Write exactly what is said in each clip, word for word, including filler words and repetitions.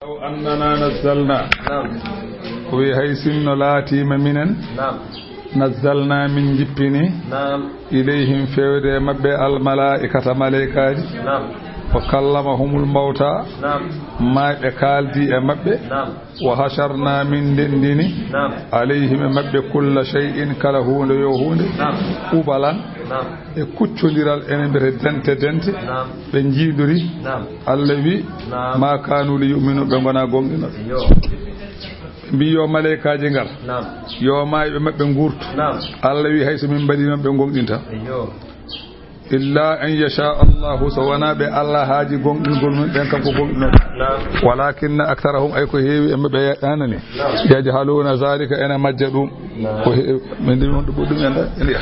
Law annana nazzalna. Naam. O wi hay sinno laatiima minen. Naam. Nazzalna min jippini. Naam. Ilayhim fewde e maɓɓe almalaa'ikata maleykaaji. Naam. Wa kallamahumul mawta. Naam. Maayɓe kaaldi e maɓɓe. Naam. Wa hasharna min ndenndini. Naam. Alayhim e maɓɓe kulla shay'in kala huunde yo huunde. Naam. Qubalan. Naam. E kuccondiral ene mbiyete dente dente. Naam. Ɓe njiidori. Naam. Allah wi. Naam. Ma kanu li yu'minu ɓe ngona gonɗinooɓe. Yo. Ɓe mbi yo maleykaaji ngar. Naam. Yo maayɓe maɓɓe nguurtu. Naam. Allah wi hay so min mbaɗi noon ɓe gonɗinta. Yo. Illa an yasha Allahu, so wonaa ɓe Allah haaji gonɗingol mum, ɓen kam ko gonɗinooɓe. Naam. Walakinna aktharahum, ay ko heewi e maɓɓe yaɗɗaanani. Naam. Yajhaluna zalika, ene majja ɗum. Naam. Ko heewi, min ndi won ɗo ɓuri ɗum en ɗa, en yiya.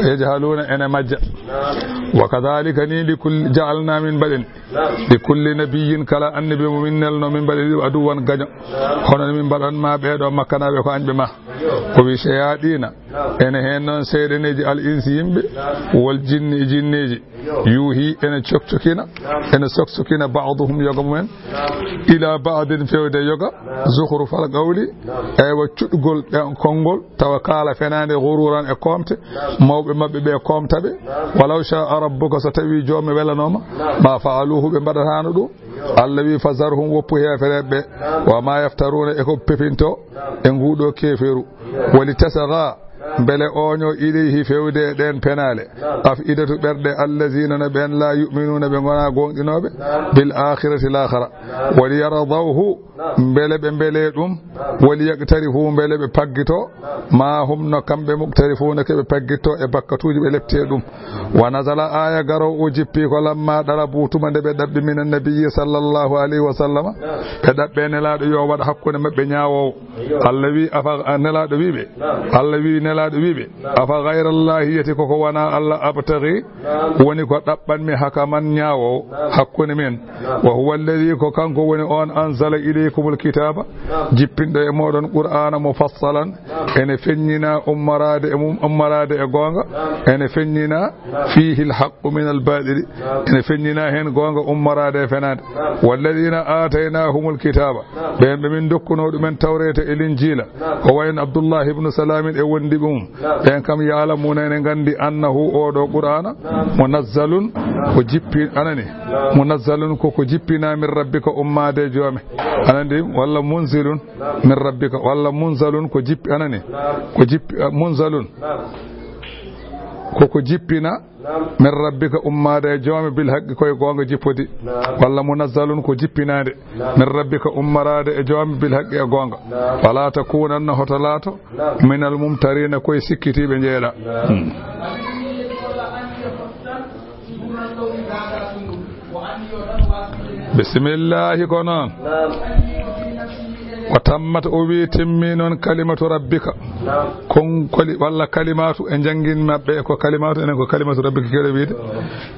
Yajhaluna, ene majja. Naam. Wa kadhalika ni li kulli, ja'alna min mbaɗen. Naam. Li kulli nabiyyin, kala annabi mo min nelno, min mbaɗi ɗum aduwan gaño. Naam. Hono no min mbaɗan ma ɓeeɗo makkanaaɓe ko añɓe ma. Yo. O wi shayaɗina. Naam. Ene heen noon seyɗaneeji al insi yimɓe, naam, wal jinni e jinneeji. Yo. Yuuhi ene cokcokina, naam, ene soksokina ba'duhum yoga mumen, naam, ila ba'din fewde yoga, naam, zukhrufal qawli, naam, eywa cuɗgol ɗen konngol, tawa kaala fenaande ghururan e koomte, naam, mawɓe maɓɓe ɓe koomta ɓe. Naam. Walaw sha'a rabbuka, so tawi joom welanooma, naam, ma fa'aluhu, ɓe mbaɗataano ɗum. Allah wi, "Fazarhum, woppu heefereɓe ɓe, wa ma yaftaruna, e ko ɓe pepinto e nguɗo keeferu. Wali tasgha, mbele oño ilayhi, fewde e ɗen penaale, af'idatu, ɓerɗe, allazina, no ɓen, la yu'minuna, ɓe ngona gonɗinoɓe, bil akhirati, lahara. Wali yardawhu, mbele ɓe mbele ɗum, wali yaqtarifu, mbele ɓe paggito, ma hum, no kamɓe, muqtarifuna, ke ɓe paggito e bakkatuji ɓe lepte ɗum." Wa nazala, aya garowo o jippi ko lamma dalabu, tuma nde ɓe ɗaɓɓi, minan nabiyyi sallallahu alayhi wa sallama, ɓe ɗaɓɓe nelaɗo yo waɗ hakkunde maɓɓe ñaawowo. Allah wi, afa, nelaɗo wi ɓe, Allah wi nelaɗo wi ɓe, afa ghayrallahi, yati koko wona Allah, abtaghi, woni ko ɗaɓɓanmi, hakaman, ñaawowo, hakkunde men. Wa huwa alladhi, ko kanko woni on, anzala ilaykumul kitaba, jippinɗo e moɗon qur'ana, mufassalan, ene feññina ummorade e mum, ummorade e goonga, ene feññina, fihi alhaqqu min albatili, ene feññina heen goonga ummorade e fenaande. Walladina ataynahumul kitaba, ɓen ɓe min dokkuno ɗumen tawreta e linjila, ko wayen Abdullah ibnu Salamin e wondiɓe mum, ɓen kam ya'lamuna, ene nganndi, annahu, oɗo qur'ana, munazzalun, ko jippi, anani, munazzalun, ko ko jippina, min rabbika, ummade e joome, anani, walla munzilun, min rabbika, walla munzalun, ko jippi, anani, ko jippi, ah, munzalun, ko ko jippina, min rabbika, ummade e joome, bil haqqi, koye goonga jippodi, walla munazzalun, ko jippinaande, min rabbika, ummorade e joome, bil haqqi, e goonga. Fala takunanna, hoto laato, minal mumtarina, koye sikkitiiɓe njeeɗa. Hmm. Bisimillahi, ko noon. Naam. Wa tammat, o wi, timmi noon, kalimatu rabbika. Naam. Konkoli walla kalimatu e njangin maɓɓe ko kalimatu, enen ko kalimatu rabbika keɗo wiide.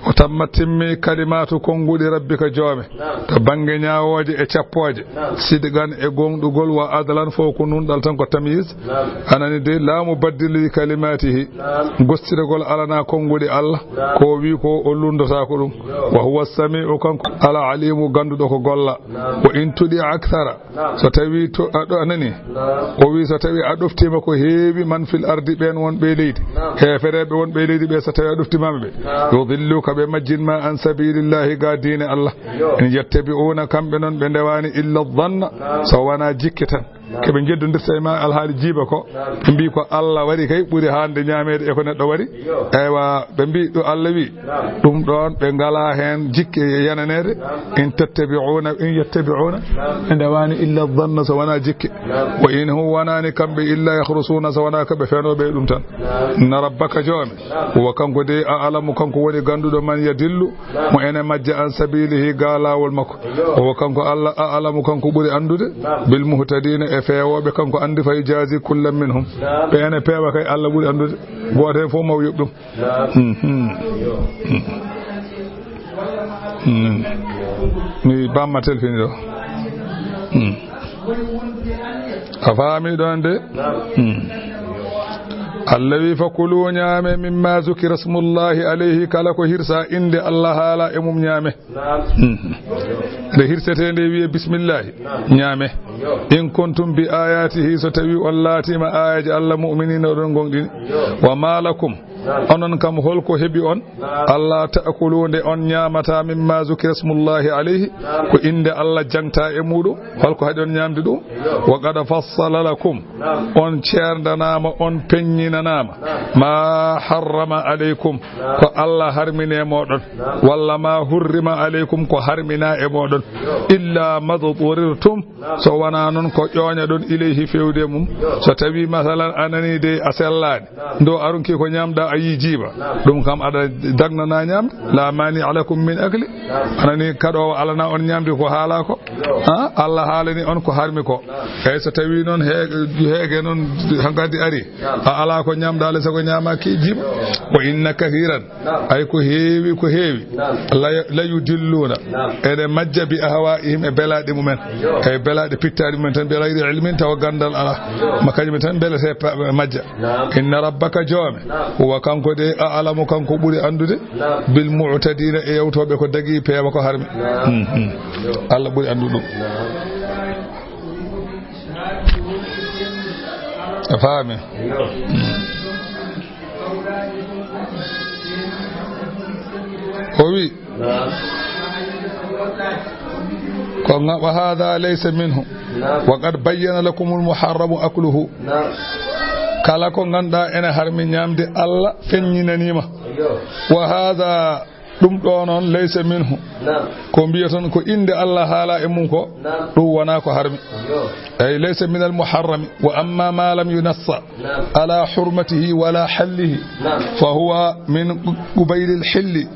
Wa tammat, timmi, kalimatu, konnguɗi, rabbika, joome. Naam. To bannge ñaawooje e cappooje. Naam. Sidqan, e goongɗugol, wa adlan, fof ko nunɗal tan, ko tamyiz. Naam. Anani de, la mubaddila li kalimatihi. Naam. Gostiragol alana konnguɗi Allah. Naam. Ko o wi ko o lunndotako ɗum. Yo. Wa huwa samiu, kanko Al Alimu, gannduɗo ko golla. Naam. Wa in tudi akthara. Naam. So tawi to, a ɗo, a nani? Naam. O wi so tawi a ɗoftima ko heewi man fil ardi, ɓen wonɓe e leydi. Naam. Heefereɓe wonɓe e leydi ɓe, so tawi a ɗoftimama ɓe. Naam. Yudilluka, ɓe majjinma an sabilillahi, ga diine Allah. Yo. In yattabi'una, kamɓe noon ɓe ndewani illa dhanna, naam, so wona jikke tan. Naam. Ke ɓe njeddondirta e ma alhaali jiiba ko. Naam. Ɓe mbi ko Allah waɗi kay ɓuri hande ñaameede e ko neɗɗo waɗi. Yo. Eywa, ɓe mbi ɗo Allah wi. Naam. Ɗum ɗoon ɓe ngala heen jikke yananeede. Naam. In tattabi'una, in yattabi'una. Naam. Ɓe ndewani illa dhanna so wona jikke. Naam. Wa in hum wonani kamɓe illa yakhrusuna so wona ko ɓe fenooɓe e ɗum tan. Naam. Inna rabbaka joome. Naam. Wa kanko de a'lamu kanko woni gannduɗo man yadillu mo ene majja an sabilihi ga laawol makko. Yo. O kanko Allah a'lamu kanko ɓuri anndude. Naam. Bil muhtadina e feewooɓe kanko anndi fa yujazi kullan minhum. Naam. Ɓe ene peewa kay Allah ɓuri anndude. Gooto heen fof maw yoɓ ɗum. Naam. Mhm. Yo. Mhm. Mi bamma telfini ɗo. Mhm. A faami ɗoon de? Naam. Hmm. Allah wi, "Fakulu, ñaame, mimma zukira smullahi alayhi, kala ko hirsa innde Allah haala e mum, ñaame." Mhm. Nde hirsetee nde wiye bismillahi, ñaame. In kuntum bi ayatihi, so tawi on laatiima aayaji Allah mu'minina, oɗon gonɗini. Wa ma lakum, onon kam holko heɓi on? Allah ta'kulu, nde on ñaamata, mimma zukira smullahi alayhi, ko innde Allah jangta e muɗum, holko haɗi on ñaamde ɗum? Wa qad fassala lakum, on ceerndanaama, on peññinanaama, ma harrama alaykum, ko Allah harmini e moɗon, walla ma hurrima alaykum, ko harmina e moɗon, illa madturirtum, so wona noon ko ƴooñaɗon, ilayhi, fewde mum. So tawi masalan a nani de a sellaani, ndo arunki ko ñamɗa a yii jiiba, ɗum kam aɗa dagnana ñamde, la mani lakum min akli, a nani kaɗowo alana on ñamde ko haala ko, ha? Allah haalani on ko harmi ko. Eyyi, so tawi noon he-, heege noon hankadi ari, a ala ko ñamɗa, alay sago ñamaki jiiba. Wa inna kathiran, ay ko heewi, ko heewi. La, la yudilluna, ene majja bi ahwaihim, e belaaɗe mumen. Ay belaaɗe pittaari mumen tan, bi ghayri ilmin, tawa gandal ala. Ma kañum tan belete pa-, majja. Inna rabbaka, joome, huwa kanko de, a'lamu, kanko ɓuri anndude, bil mu'tadina, e yewtooɓe ko dagi peewa ko harmi. Mhm. Allah ɓuri anndude ɗum. A faami? O wi, ko nga-, wa hadha laysa minhu. Wa qad bayyana lakumul muharramu akluhu. Kala ko ngannduɗaa ene harmi ñaamde, Allah feññinaniima. Wa hadha, ɗum ɗo noon, laysa minhu. Ko mbiyaton ko innde Allah haala e mum ko, ɗum wonaa ko harmi. Ay laysa minal muharrami. Wa amma ma lam yunassa ala hurmatihi wala hallihi, fa huwa min qubaylil hilli,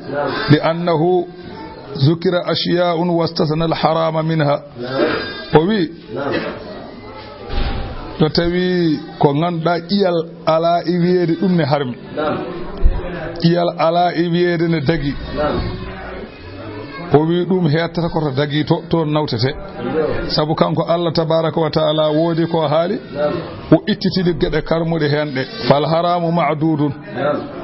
li annahu zukira ashya'un wastasna al harama minha. O wi, so tawi ko ngannduɗaa ƴiyal alaa e wiyeede ɗum ne harmi, ƴiyal alaa e wiyeede ne dagi, o wi ɗum hettata ko to dagi to, toon nawtete. Sabu kanko Allah tabaraka wa taala woodi ko haali, o ittitini geɗe karmuɗe heen ɗe. Fal haramu ma'dudun.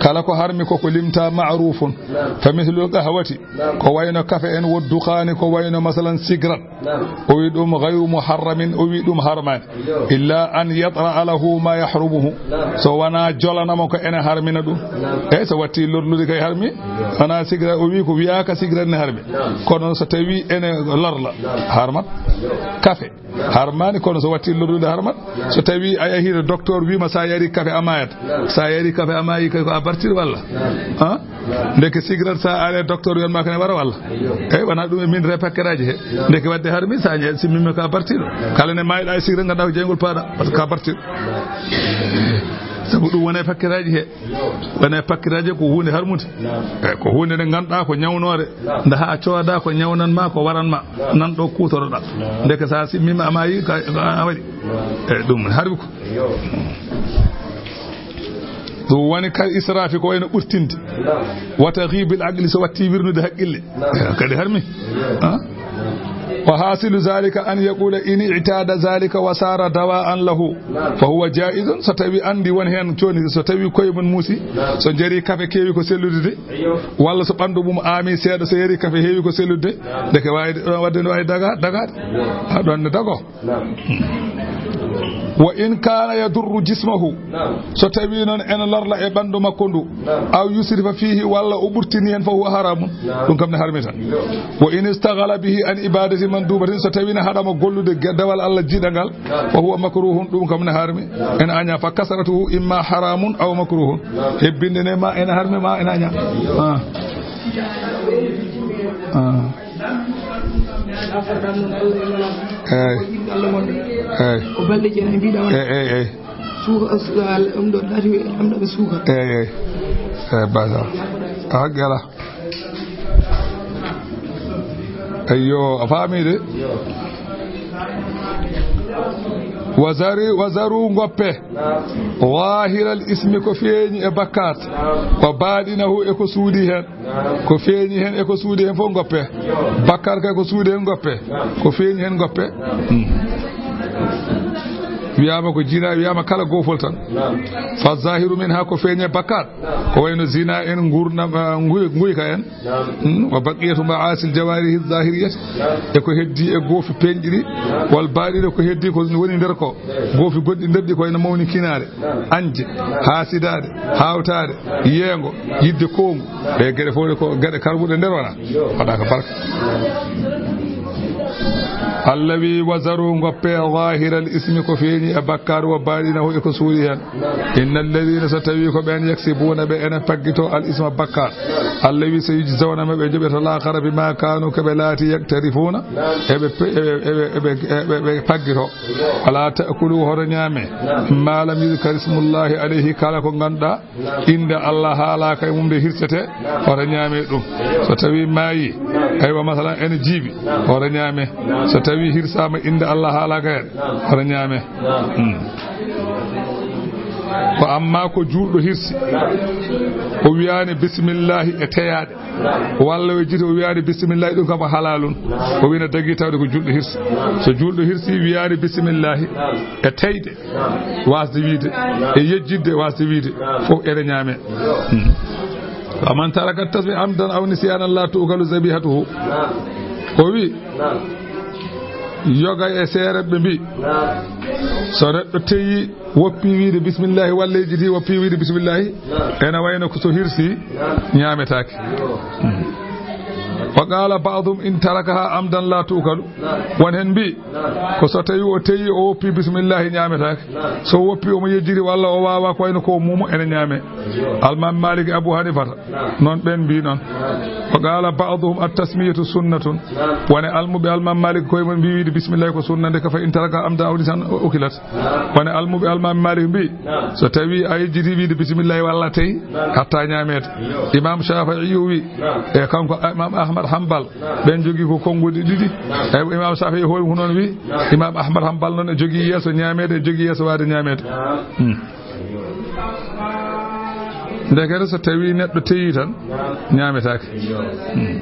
Kala ko harmi ko ko limta ma'rufun. Fa mithlul qahwati, ko wayno kafe en, wa dukhani, ko wayno masalan cigarette. O wi ɗum ghayru muharramin, o wi ɗum harmaani. Illa an yatra'a lahu ma yahrumuhu. So wonaa jolanamo ko ene harmina ɗum. Eyyi, so watti lorlude kay harmi. Wonaa sigira o wi ko wiyaaka sigira ne harmi. Kono so tawi ene lorla, harmat. Kafe harmaani, kono so watti lorlude harmat. So tawi a yahi to docteur wima sa yari kafe a mayat. Sa yari kafe a mayi kay ko a bartir walla? Ha? Ndeke sigira sa are docteur yon ma kane wara walla? Eyyi, wona ɗum e min re pakkeraji he. Ndeke wadde harmi sa ñe-, simmima ka bartiɗo. Kala ne mayɗa e sigira ngannduɗaa ko jeygol paɗa, parce que ka bartiɗo. Sabu ɗum wona e pakkeraji he. Wona e pakkeraji ko huunde harmude. Eyyi, ko huunde nde ngannduɗaa ko ñawnore. Nda ha cooda ko ñawnan ma, ko waran ma. Nan ɗo kutoroɗa. Ndeke sa simmima a mayi ka, ka a waɗi. Eyyi, ɗum harmi ko. Ɗum woni kal israfi, ko wayno ɓurtinde. Wa taghibil aqli, so watti wirnude haqqille. Kadi harmi. Ha? Wa hasilu zalika an yaqula in i'tada zalika wa sara dawa'an lahu, fa huwa jaizun. So tawi andi won hen coni, so tawi koye mum muusi, so jari kafe kewi ko sellude de, walla so ɓandu mum aami seeɗa, so yari kafe heewi ko sellude de, ndeke wawi ɗon wadde no wawi daga, dagade. Ha, ɗon ne dago. Wa in kana yadurru jismahu. So tawi noon ene lorla e ɓandu makko ndu. Aw yusrifa fihi, walla o ɓurtini hen, fa huwa haramun. Ɗum kam ne harmi tan. Wa in istaghala bihi an ibadati mandubatin, so tawi ne haɗama gollude ge-, dewal Allah jiɗangal, fa huwa makruhun, ɗum kam ne harmi. Ene aña, fa kasratuhu imma haramun aw makruhun. Hebbinde ne ma ene harmi ma ene aña. Ah. Ah. Eyyi. Eyyi. Ko balɗe jeetati mbiɗa wona. Eyyi, eyyi, eyyi. Suuka, ɗum ɗo ɗaati wi, ɗum ɗo ɓe suuka. Eyyi, eyyi. Eyyi, basa. A haqqi ala. Eyyo, a faami de. Wa zari, wa zaru, ngoppe. Zahiral ismi, ko feeñi e bakkat. Wa baɗinahu, e ko suuɗi hen. Ko feeñi hen e ko suuɗi hen fof ngoppe. Bakkar kay ko suuɗi hen ngoppe. Ko feeñi hen ngoppe. Hmm. Wiyaama ko jina, wiyaama kala goofol tan. Naam. Fa zahiru min ha ko feeñe bakkaat. Naam. Ko wayno zina en, ngurnam, ah, nguy-, nguyka en. Naam. Hmm, wa baqiyatu ma'asil jawarihi zahiriyat. Naam. E ko heddi e goofi peeñɗi ɗi. Naam. Wal baɗiɗo ko heddi ko woni nder ko. Goofi goɗɗi nder ɗi ko wayno mawnikinaare. Naam. Añde. Naam. Haasidaade. Haawtaade. Yeengo. Yidde koongu. Ɗe geɗe fof ɗe ko geɗe karbuɗe nder wona. Waɗa ko barka. Allah wi, "Wazaru, ngoppe, zahiral ismi, ko feeñi e bakkaar, wa baɗinahu, e ko suuɗi hen. Innal ladina, so tawi ko ɓen, yaksibuna, ɓe ene paggito, al isma, bakkaar. Allah wi, sayujzawna, ma ɓe joɓete laakhara, bima kanu, ko ɓe laati, yaktarifuna, eɓe pe-, eɓe, eɓe, eɓe, eɓe, eɓe paggito. Wala ta'kulu, hoto ñaame, ma lam yuzkar ismullahi alayhi, kala ko ganduɗa innde Allah haalaaka e mum nde hirsete, hoto ñaame ɗum. So tawi maayi, aywa, masalan, ene jiibi, hoto ñaame. So tawi hirsaama innde Allah haalaaka hen, hoto ñaame. Hmm. Ko amma ko juulɗo hirsi, o wiyaani bismillahi e teyaaɗe, walla o yejjiti o wiyaani bismillahi, ɗum kam ko halaalun. O wina dagi tawde ko juulɗo hirsi. So juulɗo hirsi wiyaani bismillahi e teyɗe, wasde wiide, e yejjitde wasde wiide, fof ene ñaame. Hmm. Wa man taraka tasbih amdan aw nisyanan la tu'kalu zabihatuhu. O wi, yoga e seereɓe mbi, so neɗɗo teyi woppi wiide bismillahi walla yejjiti woppi wiide bismillahi, ene wayno ko so hirsi ñaametaake. Hmm. Wa qala ba'dhum in tarakaha amdan la tu'kalu. Won hen mbi, ko so tawi o teyi, o woppi bismillahi, ñaametaake. So woppi, omo yejjiri walla o waawa, ko wayno ko o muumo, ene ñaame. Almam Malik, Abu Hanifata, noon ɓen mbi noon. Wa qala ba'dhum at-tasmiyatu sunnatun. Wone almuɓe Almam Malik koye mum mbi wiide bismillahi ko sunna, nde ka fa in taraka amdan aw nisyan ukilat. Wone almuɓe Almam Malik mbi, so tawi a yejjiti wiide bismillahi walla tawi, hatta ñaamete. Imam Shafi'i wi, e kanko Imam Ahmad Hanbal, ɓen jogii ko konnguɗi ɗiɗi. Naam. Eyi, Imam Shafi'i hoore mum noon wi, naam, Imam Ahmad Hanbal noon e jogii yeeso ñaameede, e jogii yeeso waade ñaameede. Naam. Hmm. Ndekete so tawi neɗɗo teyi tan, naam, ñaametaake. Iyo. Hmm.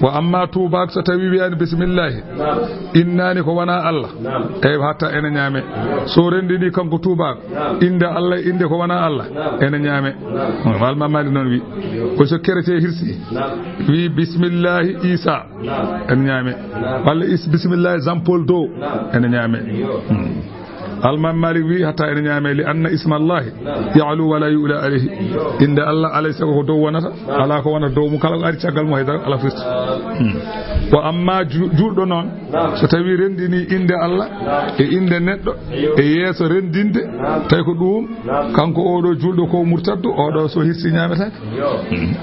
Wa amma tuubaak, so tawi wiyaani bismillahi, naam, innaani ko wonaa Allah, naam, eyi, hatta ene ñaame. So renndini kanko tuubaak, naam, innde Allah e innde ko wonaa Allah, naam, ene ñaame. Naam. Almam Malik noon wi. Ko so keretee hirsi, naam, wi bismillahi Isa, naam, ene ñaame. Naam. Walla is bismillahi Jean Paul deux, naam, ene ñaame. Iyo. Hmm. Almam Malik wi hatta ene ñaame, li anna ismallahi, naam, ya'lu wala yu'la alayhi. Iyo. Innde Allah alay sago ko dow wonata, naam, alaa ko wonata dow mum, kala ko ari caggal mum haydara alaa firti. Naam. Hmm. Wa amma ju-, juulɗo noon, naam, so tawi renndini innde Allah, naam, e innde neɗɗo, iyo, e yeeso renndinde, naam, tawi ko ɗum, naam, kanko oɗo juulɗo ko murtaddu, oɗo so hirsi ñaametaake. Iyo. Hmm.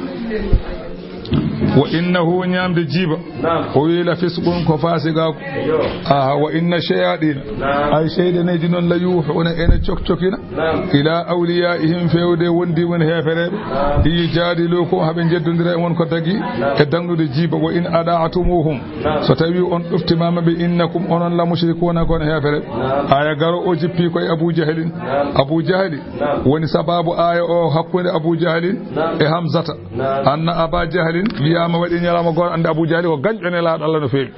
Wa innahu, ñaamde jiiba. Naam. O wi la fisqun, ko faasigaaku. Iyo. Aha, wa inna shayaɗina. Naam. Ay, seyɗaneeji noon la yuuhuuna, ene cokcokina. Naam. Ila awliyaihim, feewde wondiiɓe mum heefereeɓe. Naam. Li yujaadilukum, haɓe njeddondira e mon ko dagi, naam, e dagnude jiiba. Wa in ada'tumuhum. Naam. So tawi on ɗoftimaama ɓe, innakum, onon la mushrikuuna, ko on heefereeɓe. Naam. Aya garo o jippi ko e Abu Jahlin. Naam. Abu Jahli, naam, woni sababu aya o hakkunde Abu Jahlin, naam, e Hamzata. Naam. Anna Aba Jahlin wiyaama waɗi ñalawma gooto, annde Abu Jahli ko gañɗo Nelaaɗo Allah no feewi.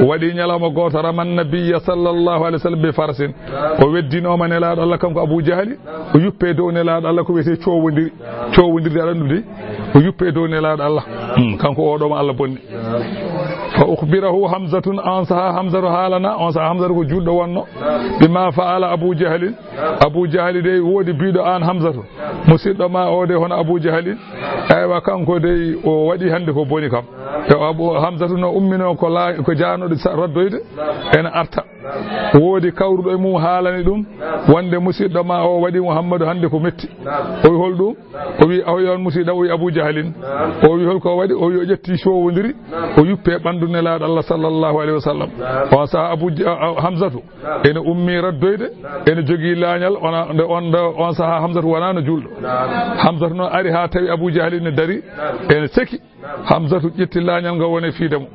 Waɗi ñalawma gooto, rama nabiyya sallallahu alayhi wa sallam bi farsin. Naam. O weddinooma Nelaaɗo Allah kanko Abu Jahli, naam, o yuppe dow Nelaaɗo Allah ko wiyetee coowondiri. Naam. Coowondirde aɗa anndi de, o yuppe dow Nelaaɗo Allah. Hmm, kanko oɗo mo Allah bonni. Naam. Fa ukhbirahu Hamzatun, on saha Hamzatu haalana, on saha Hamzatu ko juulɗo wonno. Naam. Bima fa'ala Abu Jahlin, Abu Jahli dey woodi biiɗo aan Hamzatu. Musiɗɗo ma o dey hono Abu Jahlin. Eywa, kanko dey o waɗi hannde ko boni kam. E o Abu Hamzatu no umminoo ko laa-, ko jaanooɗo sa-, raddoyde ene arta. Woodi kawruɗo e mum haalani ɗum wonde musiɗɗo ma o waɗi Muhammadu hannde ko metti. O wi hol ɗum? O wi aw yon musiɗɗo, o wi Abu Jahlin. O wi hol ko waɗi? O wi o ƴetti coowondiri, o yuppe ɓanndu Nelaaɗo Allah sallallahu alayhi wa sallam. On saha Abu Ja-, a-, a-, Hamzatu ene ummi raddoyde, ene jogii laañal, ona, nde on, nde on saha Hamzatu wonano juulɗo. Hamzatu noon ari haa tawi Abu Jahli ne dari, ene seki, Hamzatu ƴetti laañal ngal, woni fiide mo.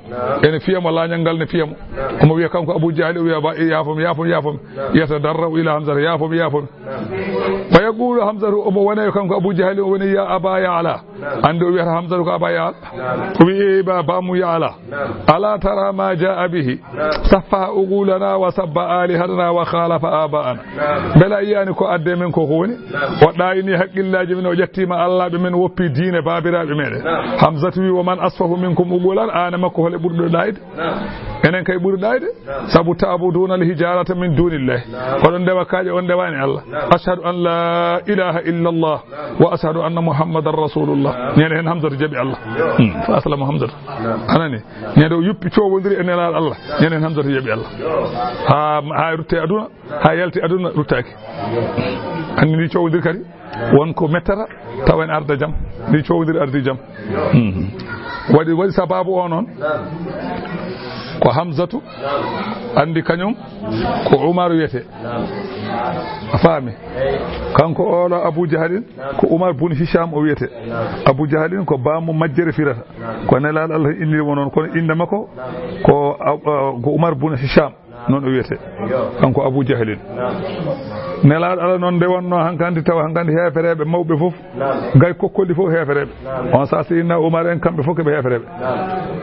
Ene fiya mo, laañal ngal ne fiya mo. Omo wiya kanko Abu Jahli, o wiya, "Ba, yaafo mi, yaafo mi, yaafo mi." Yatadarra'u ila Hamzata, "Yaafo mi, yaafo mi." Fa yaqulu Hamzatu, omo wone kanko Abu Jahli, o woni, "Ya Aba Ya'la." Anndi o wiyata Hamzatu ko Aba Ya'la. O wi, "Eey, ba, ba mu Ya'la. Ala tara ma jaa bihi. Saffaha uqulana wa sabba alihatana wa khalafa aba'ana." Mbela a yiyaani ko adde men ko, ko woni? O ɗaayini haqqillaaji men, o ƴattiima allaaɓe men, woppi diine baabiraaɓe meɗen. Hamzatu wi, "Wa man asfahu minkum uqulan?" Aan e makko, hol e ɓurɗo ɗaayde? Enen kay ɓuri ɗaayde. Sabu ta'buduna al hijarata min dunillahi. Oɗon ndewa kaaƴe, on ndewaani Allah. Ashhadu an la ilaha illa Allah wa ashhadu anna Muhammadan rasulullah. Ñande heen Hamzatu jaɓi Allah. Hmm. Fa aslama Hamzatu. Anani? Ñande o yuppi coowondiri e Nelaaɗo Allah. Ñande heen Hamzatu jaɓi Allah. Haa, haa rutte aduna, haa yalti aduna ruttaaki. Anndi ndi coowondiri kadi, won ko mettata, tawa ene arda jam. Ndi coowondiri ardi jam. Hmm. Waɗi, waɗi sababu o noon, ko Hamzatu, anndi kañum ko Umar wiyete. A faami? Kanko oɗo Abu Jahalin, ko Umar bun Hisham o wiyete. Abu Jahalin ko baamu majjere firata. Ko Nelaaɗo Allah inni mo noon, kono innde makko ko, a, a, ko Umar bun Hisham, noon o wiyete. Kanko Abu Jahalin. Nelaaɗo Allah noon nde wonnoo hankandi, tawa hankandi heefereeɓe mawɓe fof, gay kokkolɗi fof heefereeɓe. On saaha Seydina Umar en, kamɓe fof ko ɓe heefereeɓe.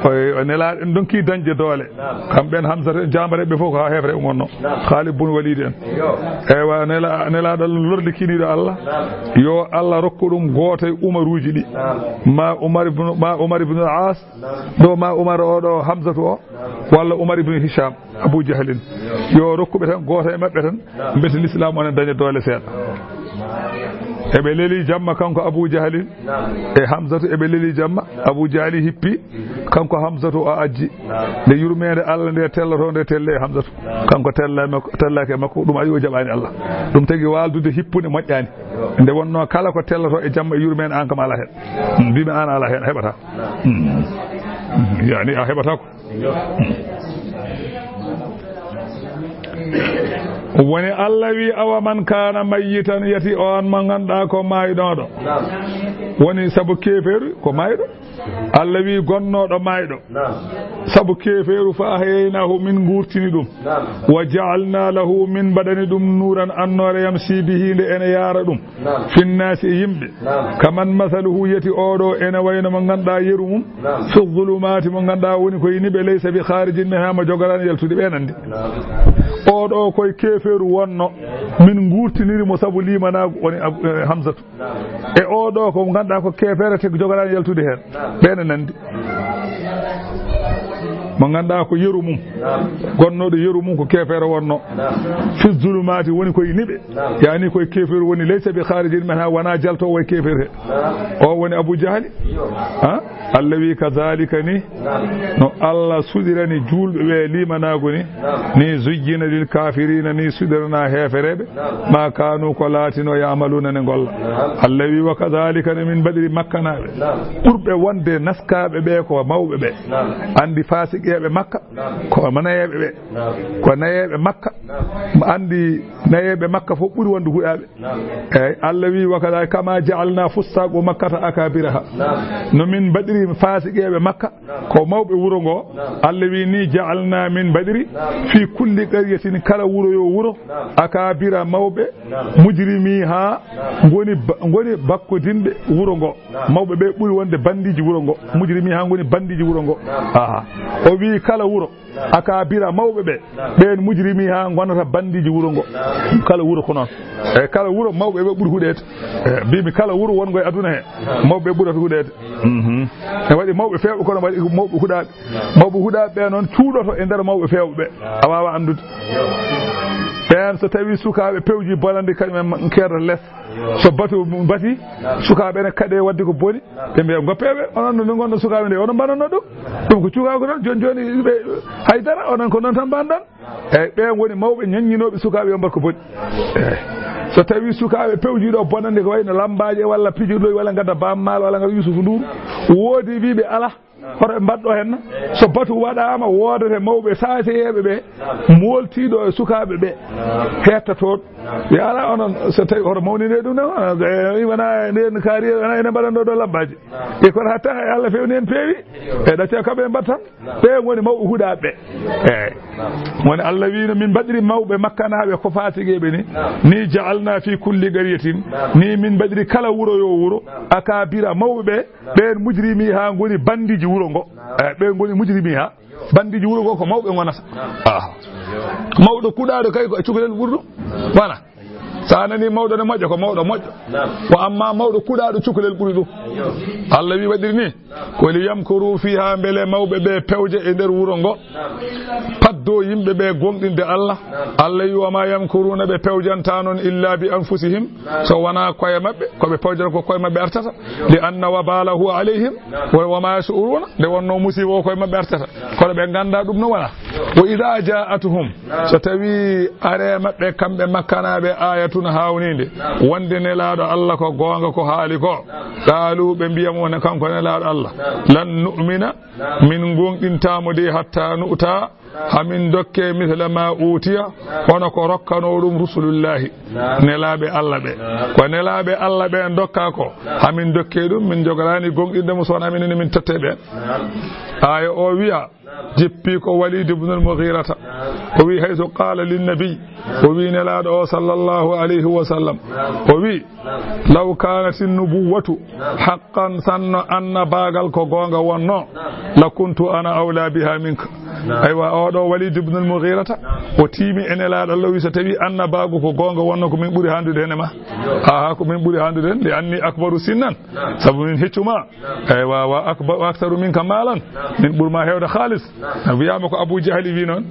O, o Nelaaɗo en donki dañde doole. Kamɓe en Hamzata en, jaambareeɓe fof ko haa heefereeɓe ngonnoo. Khalid bun Walid en. Eywa, Nela-, Nelaaɗo Allah lorli kiiniiɗo Allah, yo Allah rokku ɗum gooto e Umaruuji ɗi. Ma Umar ibn, ma Umar ibn al-As, ɗo ma Umar o ɗo Hamzatu o, walla Umar ibn Hisham, Abu Jahlin. Yo rokku ɓe tan gooto e maɓɓe tan, mbete Lislaam o ne daña doole seeɗa. Eɓe leli jamma kanko Abu Jahlin e Hamzatu, eɓe leli jamma. Abu Jahli hippi, kanko Hamzatu o ajji. Nde yurmeende Allah nde telloto nde telle e Hamzatu. Kanko tella e makko, tellaaki e makko, ɗum ayi o jaɓaani Allah. Ɗum tagi waaldude hippude moƴƴaani. Nde wonnoo kala ko telloto e jamma e yurmeende, aan kam alaa heen. Mm, mbiimi aan alaa heen, a heɓataa. Mm. Mm, yaani a heɓataa ko. Woni Allah wi, "Awa man kaana mayyitan," yati on mo ngannduɗaa ko maayɗo. Woni sabu keefeeru ko maayɗo. Allah wi, "Gonnooɗo maayɗo." Sabu keefeeru, "Fa ahyaynahu," min nguurtini ɗum. "Wa ja'alna lahu," min mbaɗani ɗum, "nuuran," annoore, "yamshi bihi," nde ene yaara ɗum. "Finnaasi," e yimɓe. "Kaman masaluhu," yati oɗo ene wayno mo ngannduɗaa yeru mum. "Fi zulumaati," mo ngannduɗaa woni ko e niɓe, "laysa bi khaarijin minha," mo jogoraani yaltude. Ɓe nandi. Oɗo koye keefeeru wonno, min nguurtiniri mo sabu liimanaagu, woni Ab-, eh, Hamzatu. E oɗo ko ngannduɗaa ko keefeero, te jogoraani yaltude heen. Ɓe ne nandi. Mo ngannduɗaa ko yeru mum, gonnooɗo yeru mum ko keefeero wonno. "Fi zulumaati," woni koye niɓe. Yaani koye keefeeru woni, "laysa bi khaarijin minha," wonaa jaltoowo e keefeeru he. O woni Abu Jahli. Ha? Allah wi, "Kazalika," ni no Allah suɗirani juulɓe ɓe liimanaagu ni, ni "zuyyina lil kafirina," ni suɗirana heefereɓe, "ma kanu," ko laatino, "ya'maluna," ne ngolla. Allah wi, "Wa kazalika," ni min mbaɗiri Makkanaaɓe ɓurɓe wonde naskaaɓe ɓe ko mawɓe ɓe. Andi faasiqeeɓe Makka ko nayeeɓe ɓe. Ko nayeeɓe Makka. Andi nayeeɓe Makka fof ɓuri wonde huɗaaɓe. Eyyi, Allah wi, "Wa kadhalika kama ja'alna fussaqu Makkata akabiraha." No min mbaɗiri faasiqeeɓe Makka ko mawɓe wuro ngo. Allah wi ni, "Ja'alna," min mbaɗiri, "fi kulli qaryatin," kala wuro yo wuro, "akabira," mawɓe, "mujrimiha," ngoni ba-, ngoni bakkodinɓe wuro ngo. Mawɓe ɓe ɓuri wonde bandiiji wuro ngo. "Mujrimiha," ngoni bandiiji wuro ngo. Aha. O wi kala wuro, "akabira," mawɓe ɓe, ɓeen "mujrimiha," ngonata bandiiji wuro ngo. Kala wuro ko noon. E kala wuro mawɓe ɓe ɓuri huɗeede. E, mbimi kala wuro wonngo e aduna he, mawɓe ɓe ɓurata huɗeede. Mhm. E waɗi mawɓe feewɓe, kono waɗi ko mawɓe huɗaaɓe. Mawɓe huɗaaɓe ɓe noon cuuɗoto e nder mawɓe feewɓe ɓe. A waawa anndude. Ɓeen so tawi sukaaɓe pewji bonande, kañum en keedata les. So batu bati, sukaaɓe ne kaɗe waɗde ko boni. Ɓe mbiya, "Ngoppeeɓe, onon no ngonno sukaaɓe nde, onon mbananno ɗum. Ɗum ko cukaagu tan, jooni jooni ɓe haydara, onon ko noon tan mbanɗon." Eyyi, ɓe ngoni mawɓe ñaññinooɓe sukaaɓe yo mbaɗ ko boni. Eyyi. So tawi sukaaɓe pewjiiɗo bonande ko wayno lambaaje walla pijirloy walla ngadda Baaba Maal walla ngadda Yuusufu Nduuru, woodi wiiɓe alaa. Hoto ɓe mbaɗɗo heen. So batu waɗaama, woodete mawɓe saaseyeeɓe ɓe, mooltiiɗo e sukaaɓe ɓe, hettotooɗo. Wi, alaa, onon, so tawi hoto mawnine ɗum ne, wona, e, wona ndeen kaari, wona ene mbaɗan ɗo, ɗo labbaaji. E kono hatta hay Allah fewni en peewi. E ɗacca kamɓe mbaɗtan. Ɓe ngoni mawɓe huɗaaɓe ɓe. Eeyi. Woni Allah wiino, min mbaɗiri mawɓe makkanaaɓe ko faasiqeeɓe ni. Ni ja'alna fi kulli qaryatin. Ni min mbaɗiri kala wuro yo wuro. Akabira mawɓe ɓe. Ɓeen mujrimi haa ngoni bandiji wuro ngo. Eeyi, ɓe ngoni mujrimi haa bandiji wuro ngo ko mawɓe ngonata. Ah. Mawɗo kuɗaaɗo kay ko cukalel ɓurɗo. Wona. So a nanii mawɗo ne moƴƴo, ko mawɗo moƴƴo. Ko amma mawɗo kuɗaaɗo cukalel ɓuri ɗum. Allah wi waɗiri ni. Ko li yamkuru fiha, mbele mawɓe ɓe pewja e nder wuro ngo. Paddo yimɓe ɓe gonɗinde Allah. Allah wi wa ma yamkuruna, ɓe pewjanta noon illa bi anfusihim. So wonaa koye maɓɓe, ko ɓe pewjata ko koye maɓɓe artata. Li anna wabalahu alayhim, wa, wa ma yash'uruna, nde wonno musiba o koye maɓɓe artata. Kono ɓe nganndaa ɗum no wona. Wa idha ja'atuhum, so tawi are maɓɓe kamɓe makkanaaɓe ayatun hawniinde, wonde nelaaɗo Allah ko goonga ko haali ko. Qalu, ɓe mbiya mo ne kanko nelaaɗo Allah. Lan nu'mina, min gonɗintaamo de hatta nu'ta, hamin dokke mithla ma utiya, hono ko rokkano ɗum rusulullahi, nelaaɓe Allah ɓe. Ko nelaaɓe Allah ɓe en dokka ko, hamin dokke ɗum, min jogoraani gonɗinde mo so wonaa minen min totte ɓe. Aya o wiya, jippi ko Walid ibn al-Mughirata. O wi, haythu qala lin nabi, o wi nelaaɗo o sallallahu alayhi wa sallam, o wi, law kanat an-nubuwwatu haqqan, sanno annabaagal ko goonga wonno, la kuntu ana awla biha minka. Aywa, oɗo Walid ibn al-Mughirata, o tiimi e nelaaɗo Allah, wi so tawi annabaagu ko goonga wonno, ko min ɓuri handude hene ma. Aha, ko min ɓuri handude hen, li anni akbaru sinnan. Sabu min heccu ma. Eywa, wa akba-, wa aktharu minka malan. Min ɓuri ma heewde haalis. Wiyaama ko Abu Jahli wi noon.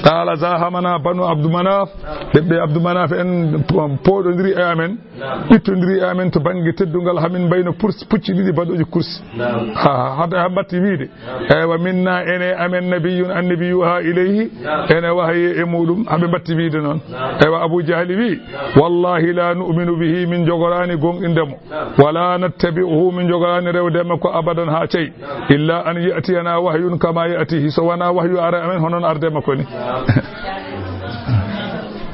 Qala zahamana banu Abdu Manaf. Ɓiɓɓe Abdu Manaf en po-, pooɗondiri e amen. Ɓittondiri e amen to bannge teddungal, hamin mbayno purs-, pucci ɗiɗi baɗooji kursi. Ha, ha, ha, ha mbatti wiide. Eywa, minna ene amen nabiyyun annabi yuha ilayhi. Ene wahayi e muɗum. Haɓe mbatti wiide noon. Eywa, Abu Jahli wi, wallahi la nu'minu bihi, min jogoraani gonɗinde mo. Wala nattabi'uhu, min jogoraani rewde makko abadan haa cey. Illa an ya'tiyana wahyun kama ya'tihi, so wonaa wahyu ara amen hono no arde makko ni.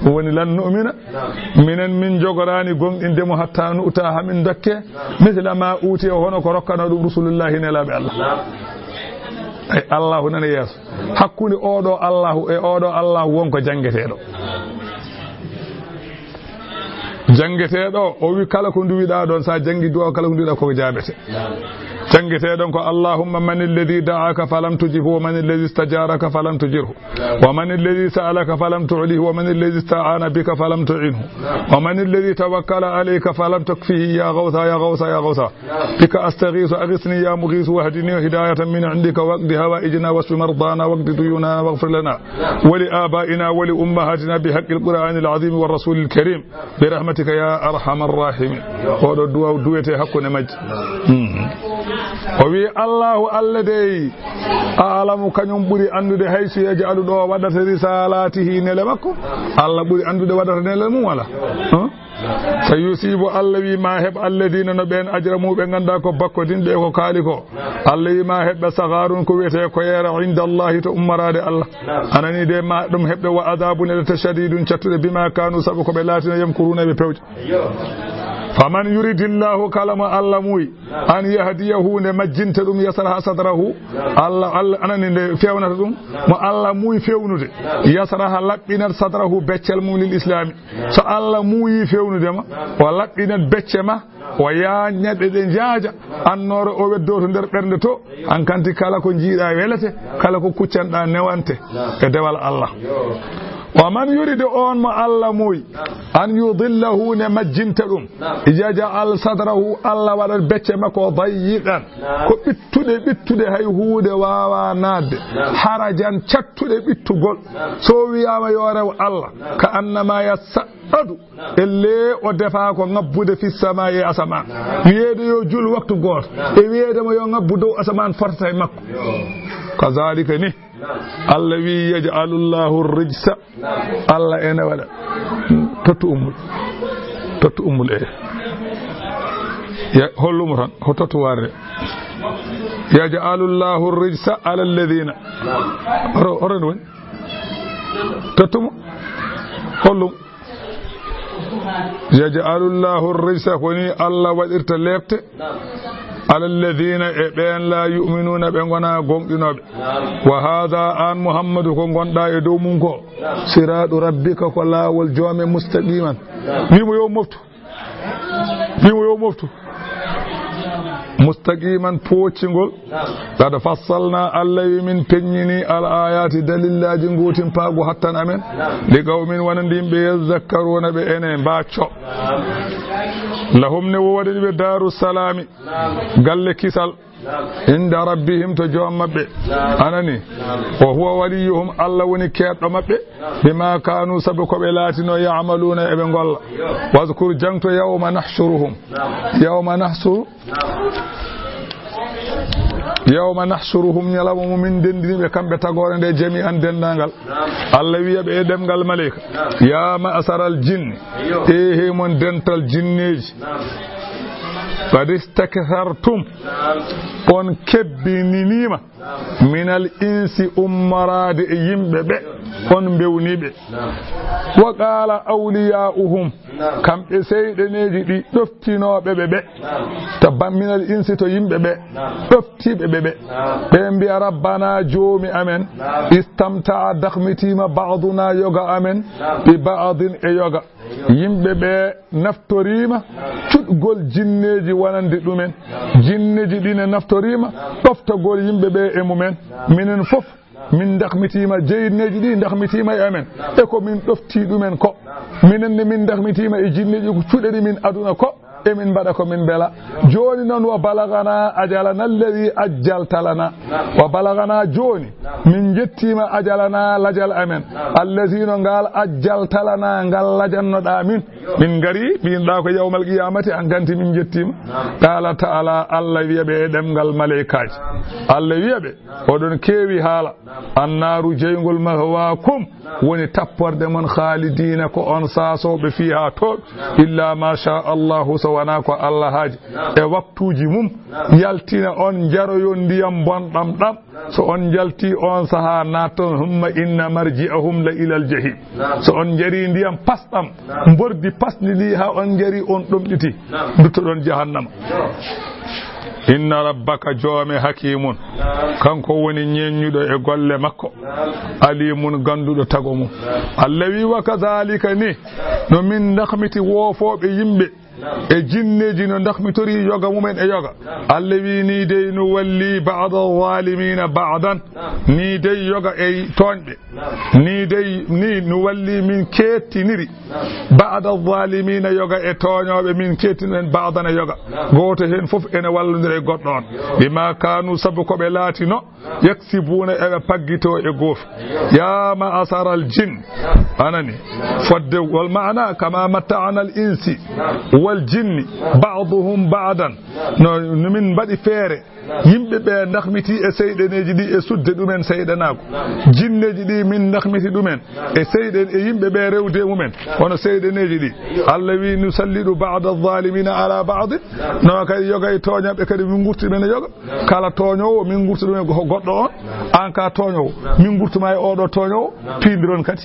Ɗum woni lan nu'mina, minen min jogoraani gonɗinde mo hatta nu'ta, hamin dokke, mithla ma utiya, hono ko rokkano ɗum rusulullahi nelaaɓe Allah. Ay, Allahu nana yeeso. Hakkunde oɗo Allahu e oɗo Allahu won ko janngeteeɗo. Janngeteeɗo, o wi kala ko nduwiɗaa ɗoon, so a janngi du'a, kala ko nduwiɗaa ko jaabete. Janngeteeɗo ko, Allahumma man alladhi da'aka falam tujibhu, wa man alladhi istajaraka falam tujirhu, wa man alladhi sa'alaka falam tu'lihi, wa man alladhi ista'ana bika falam tu'inhu, wa man alladhi tawakkala alayka falam tukfihi, ya ghawtha, ya ghawtha, ya ghawtha. Bika astaghiithu, aghithni ya mughiithu, wahdini hidayatan min indika, waqdi hawaijana, washfi mardana, waqdi duyunana, waghfir lana wa li abaina wa li ummahatina bi haqqil Qur'anil azim wa rasulil karim, bi rahmatika ya arhamar rahimin. Oɗo du'a duwete hakkunde majji. Hmm. O wi, Allahu Allah dey, a'lamu, kañum ɓuri anndude, haysu yaj'alu, ɗo waɗata, risalatihi, nele makko. Allah ɓuri anndude waɗata nele mum wala? Hmm? Sa yusibu, Allah wi ma heɓ, alladina, no ɓen, ajramu, ɓe nganndaa ko bakkodinɓe ko kaali ko. Allah wi ma heɓ ɓe sagharun, ko wiyetee ko yeera, inda Allahi, to ummaraade Allah. Anani de ma ɗum heɓ ɓe, wa adabun, e ɗe shadidun, cattuɗe, bima kanu, sabu ko ɓe laatino, yamkuruna, ɓe pewja. Faman yuridillahu, kala mo Allah muuyi, an yahdiyahu, nde majjinta ɗum, yasraha sadrahu, Allah, Allah anani nde fewnata ɗum, mo Allah muuyi fewnude, yasraha, laɓɓinat, sadrahu, beccel mum, lil islami. So Allah muuyi fewnude ma, o laɓɓinat becce ma, o yaañna ɗe, ɗe njaaja, annoore o weddoo to nder ɓernde to, an kanti kala ko njiiɗaa welete, kala ko kuccanɗaa newante e dewal Allah. Wa man yuride, on mo Allah muuyi, an yudillahu, nde majjinta ɗum, yaj'al sadrahu, Allah waɗat becce makko, dayyiqan, ko ɓittuɗe, ɓittuɗe, hay huunde waawaa naatde, harajan, cattuɗe ɓittugol. So wiyaama yo rew Allah, ka annama yas'adu, ellee o defaa ko ŋabbude, fi samaa'i, e asamaan. Wiyeede yo jul waktu gooto, e wiyeede mo yo ŋabbu dow asamaan, fotata e makko. Kazaalika ni, Allah wi, yaj'alullahu rijsa, Allah ene waɗa. Tottu ummul. Tottu ummul, e. Ya, hollumo tan, ko tottu warde. Yaj'alullahu rijsa ala alladhina. Oro, oro no woni? Tottumo. Hollum. Yaj'alullahu rijsa, ko ni Allah waɗirta leepte. Ala alladhina, e ɓeen la yu'minuna, ɓe ngona gomɗinooɓe. Wa hadha, an Muhammadu, ko ngonɗa e dow mum ko. Siratu rabbika, ko laawol joome mustaqiman. Wimo yo moftu. Wimo yo moftu. Mustaqiman, pooccingol. Qad fassalna, Allah wi min peññini, al ayati, dalillaaji gootin paagu hattan amen. Li qawmin, wonande yimɓe, yazakkaruna, ɓe ene mbacco. Lahum, ne woodani ɓe, daru salami, galle kisal. Inda rabbihim, to joom maɓɓe. Anani. Wa huwa waliyuhum, Allah woni keedɗo maɓɓe. Bima kanu, sabu ko ɓe laatino, ya'maluna, eɓe ngolla. Wazkur, jangto, yawma nahshuruhum. Yawma nahsuru. Yawma nahshuruhum, ñalawma mo min denndini ɓe kamɓe tagoore nde, jami'an, denndaangal. Allah wiya ɓe e ɗemngal maleyka. Ya ma'sharal jinni, e he mon dental jinneeji. Qad istakthartum, on kebbininiima. Minal insi, ummoraade e yimɓe ɓe, on mbewni ɓe. Wa qala awliya'uhum, kamɓe seyɗaneeji ɗi ɗoftinooɓe ɓe ɓe. To ba-, minal insi, to yimɓe ɓe, ɗoftiiɓe ɓe ɓe. Ɓe mbiya, rabbana, joomi amen, istamta'a, dakhmitiima, ba'duna, yoga amen, bi ba'din, e yoga. Yimɓe ɓe naftoriima cuɗgol jinneeji wonande ɗumen. Jinneeji ɗi ne naftoriima ɗoftagol yimɓe ɓe e mumen. Minen fof min dakhmitiima, jinneeji ɗi dakhmitiima e amen. E ko min ɗofti ɗumen ko. Minen ne min dakhmitiima e jinneeji ko cuɗani min aduna ko. E min mbaɗa ko min mbela. Jooni noon, wa balagana ajalana alladhi ajjalta lana. Wa balagana, jooni min njettiima, ajalana, lajal amen. Alladhi, no ngal, ajjalta lana, ngal lajannoɗaa min. Min ngari, mbiynoɗaa ko yawmal qiyamati, an kanti min njettiima. Qala ta'ala, Allah wiya ɓe e ɗemngal maleykaaji. Allah wiya ɓe, oɗon keewi haala. Annaaru, jeyngol, mahwaakum, woni tapporde mon, khaalidiina, ko on saasooɓe, fiihaa, toon, illaa maa shaa Allaahu, so wonaa ko Allah haaji, e waktuuji mum, yaltina on, njaroyon ndiyam bonɗam ɗam, so on njaltii oon sahaa, naatton, humma inna marji'ahum la ilal jahiim, so on njarii ndiyam pasɗam, mbordi pasndi ndi, haa on njarii, on ɗomɗiti, nduttoɗon jahannama. Inna rabbaka, joome, hakiimun, kanko woni ñeeññuɗo e golle makko, aliimun, gannduɗo tago mum. Allah wi, wa kadhalika, ni no min dakhmiti woofooɓe yimɓe e jinneeji, no dakhmitori yoga mumen e yoga. Allah wi, ni dey, nuwalli ba'da zaalimiina ba'dan, ni dey yoga e tooñɓe. Ni dey, ni no walli min keettiniri. Ba'da zaalimiina, yoga e tooñooɓe, min keettini ɗum en ba'dan e yoga. Gooto heen fof ene wallondira e goɗɗo on. Bimaa kaanu, sabu ko ɓe laatino, yaksibuuna, eɓe paggito e goofi. Yaa ma'asharal jinn, anani, fodde wal maana, kamaa matta'nal insi wal jinni ba'duhum ba'dan. No, no min mbaɗi feere yimɓe ɓe dakhmiti e seyɗaneeji ɗi e sudde ɗumen seyɗanaagu. Jinneeji ɗi min dakhmiti ɗumen e seyɗe-, e yimɓe ɓe rewde mumen, hono seyɗaneeji ɗi. Allah wi, nusallidu ba'da zaalimiina alaa ba'din. No kadi yoga e tooñaaɓe kadi min ngurti men e yoga. Kala tooñoowo min ngurti ɗum e go-, goɗɗo on. An ka tooñoowo, min ngurtuma e oɗo tooñoowo, piindiron kadi.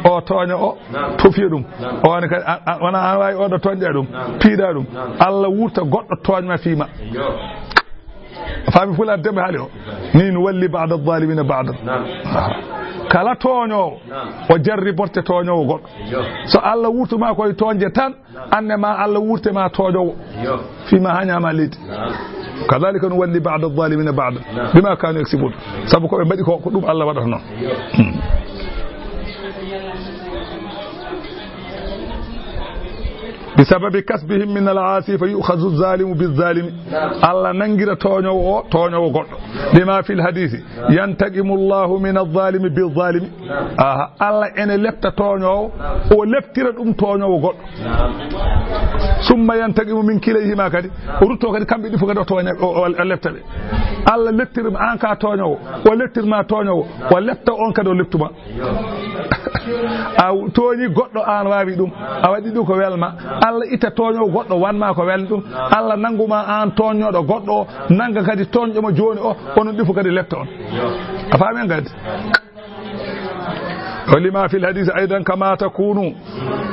O tooña o, tofiya ɗum. O wani kadi, a, a, wona an wawi oɗo tooñɗa ɗum, piiɗa ɗum. Allah wurta goɗɗo tooñma fiima. A faami Pulaar Demba haali o? Ni nuwalli ba'da zaalimiina ba'dan. Kala tooñoowo, o jarriborte tooñoowo goɗɗo. So Allah wurtuma koye tooñde tan, anne ma Allah wurte ma tooñoowo. Fiima haa ñaama leydi. Kadhalika nuwalli ba'da zaalimiina ba'dan. Bimaa kaanu yaksibuun. Sabu ko ɓe mbaɗi ko, ko ɗum Allah waɗata noon. Hmm. Bi sababi kasbihim min al-aasi fa yu'khazu zaalimu bi zaalimi. Allah nangira tooñoowo o, tooñoowo goɗɗo. Bimaa fil hadiisi, yantaqimu Allahu min az-zaalimi bi zaalimi. Aha, Allah ene lepta tooñoowo, o leptira ɗum tooñoowo goɗɗo. Summa yantaqimu min kilayhima kadi. O rutto kadi kamɓe ɗi fof kadi o tooña, o, o, o lepta ɓe. Allah leptirma an ka tooñoowo, o leptirma tooñoowo, o lepta on kadi o leptuma. A tooñi goɗɗo, an waawi ɗum. A waɗi ɗum ko welma. Allah itta tooñoowo goɗɗo, wan ma ko welni ɗum. Allah nanngu ma aan tooñnooɗo goɗɗo o, nannga kadi tooñɗo mo jooni o, onon ɗifu kadi letta on. A faami en kadi? Wa lima fil hadisi aydan kama takunu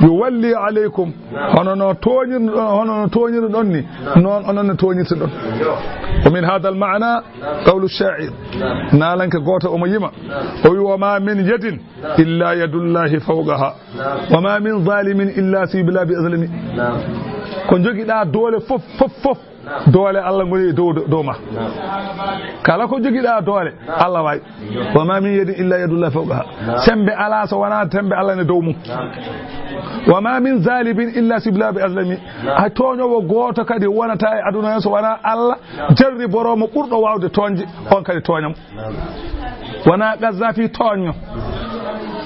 yuwalli alaykum. Hono no tooñir-, hono no tooñirɗon ni, noon onon no tooñirteɗon. Wa min hadha al maana qawlu sha'ir. Naalanke gooto omo yima. O wi, "Wa ma min yadin illa yadullahi fawqaha. Wa ma min zalimin illa sibla bi azlami." Ko jogiɗaa doole fof, fof, fof, doole Allah ngoni e dow, dow ma. Kala ko jogiɗaa doole, Allah waay. "Wa ma min yadin illa yadullahi fawqaha." Sembe alaa so wonaa sembe Allah ne dow mum. "Wa ma min zalimin illa sibla bi azlami." Hay tooñoowo gooto kadi wonata e aduna o so wonaa Allah jarriboro mo ɓurɗo waawde tooñde, on kadi tooña mo. Wonaa Gaddafi tooñno.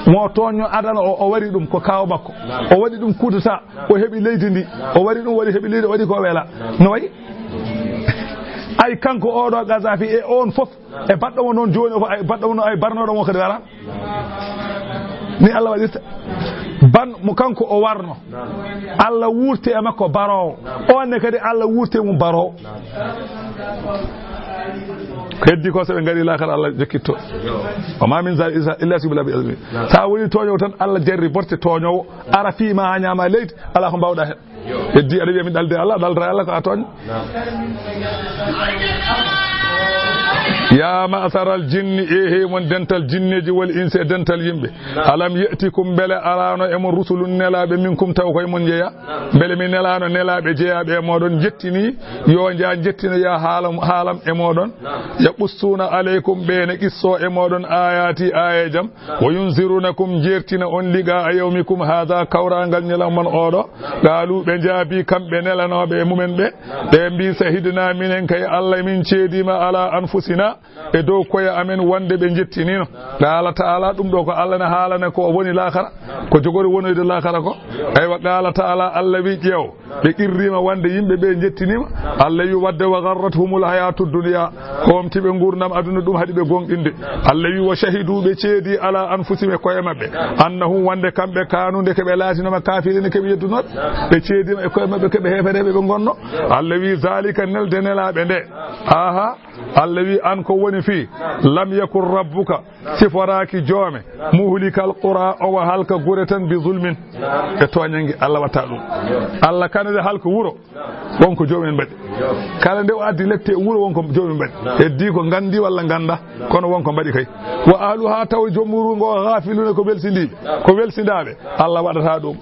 Mo tooñno adana o, o waɗi ɗum ko kaaw makko. O waɗi ɗum coup d'État, o heɓi leydi ndi. O waɗi ɗum, waɗi, heɓi leydi, o waɗi ko wela. No wayi? Ay kanko oɗo Gaddafi e on fof, e baɗɗo mo noon jooni o fof, ay baɗɗo mo noon, ay barnoɗo mo kadi wala. Ni Allah waɗirta. Ban mo kanko o warno. Allah wurti e makko baroowo. On ne kadi Allah wurti e mum baroowo. Ko heddi ko so ɓe ngari laakara Allah jokkitto. Wa ma min zalika illa sibla bi azmi. Sa woni tooñoowo tan Allah jarriborte tooñoowo. Ara fii ma a ñaama leydi, alaa ko mbaawɗaa heen. Heddi aɗa wiya mi ɗalde Allah, ɗaldata Allah ko a tooñ. Ya ma'saral jinni, e he mon dental jinneeji wal insi e dental yimɓe. Alam ya'tikum, mbele alaano e mon rusulun nelaaɓe minkum taw koye mon njeya? Mbele mi nelaano nelaaɓe jeyaaɓe e mooɗon njettini, yo nja njettino ya haalam, haalam e mooɗon. Yaqussuuna alaykum, ɓe ne qissoo e mooɗon ayati, ayeejam. Wa yunzirunakum, jeertina on, liqaa yawmikum haadha, kawraangal ñalawma mon oɗo. Qaalu, ɓe njaabi kamɓe nelanooɓe e mumen ɓe, ɓe mbi, sahidna, minen kay Allah min ceediima ala anfusina, e dow koye amen wonde ɓe njettiniino. Qaala taala, ɗum ɗo ko Allah ne haalana ko woni laakara, ko jogori wonoyde laakara ko. Aywa, qaala taala, Allah wi, ƴeew, ɓe qirriima wonde yimɓe ɓe njettiniima. Allah wi, wadde wa gharrathumul hayatu dunya, ko omti ɓe nguurndam aduna, ɗum haɗi ɓe gonɗinde. Allah wi, wa shahidu, ɓe ceedi ala anfusihim, e koye maɓɓe, annahum, wonde kamɓe, kaanu, nde ke ɓe laatinooma, kafirina, ke ɓe yeddunoɓe. Ɓe ceediima e koye maɓɓe ke ɓe heefereɓe ɓe ngonno. Allah wi, zalika, nelde nelaaɓe nde. Aha. Allah wi, an ko woni fii, lam yakun rabbuka, siforaaki joome, muhlikal qura, omo halka gure tan, bi zulmin, e tooñannge. Allah watta ɗum. Allah kala nde halka wuro, won ko joomen mbaɗi. Kala nde o addi lette e wuro, won ko joomen mbaɗi. Heddi ko nganndi walla ngannda, kono won ko mbaɗi kay. Wa ahluha, taw joom wuro ngo, ghafiluna, ko welsindiiɓe, ko welsindaaɓe. Allah waɗata ɗum.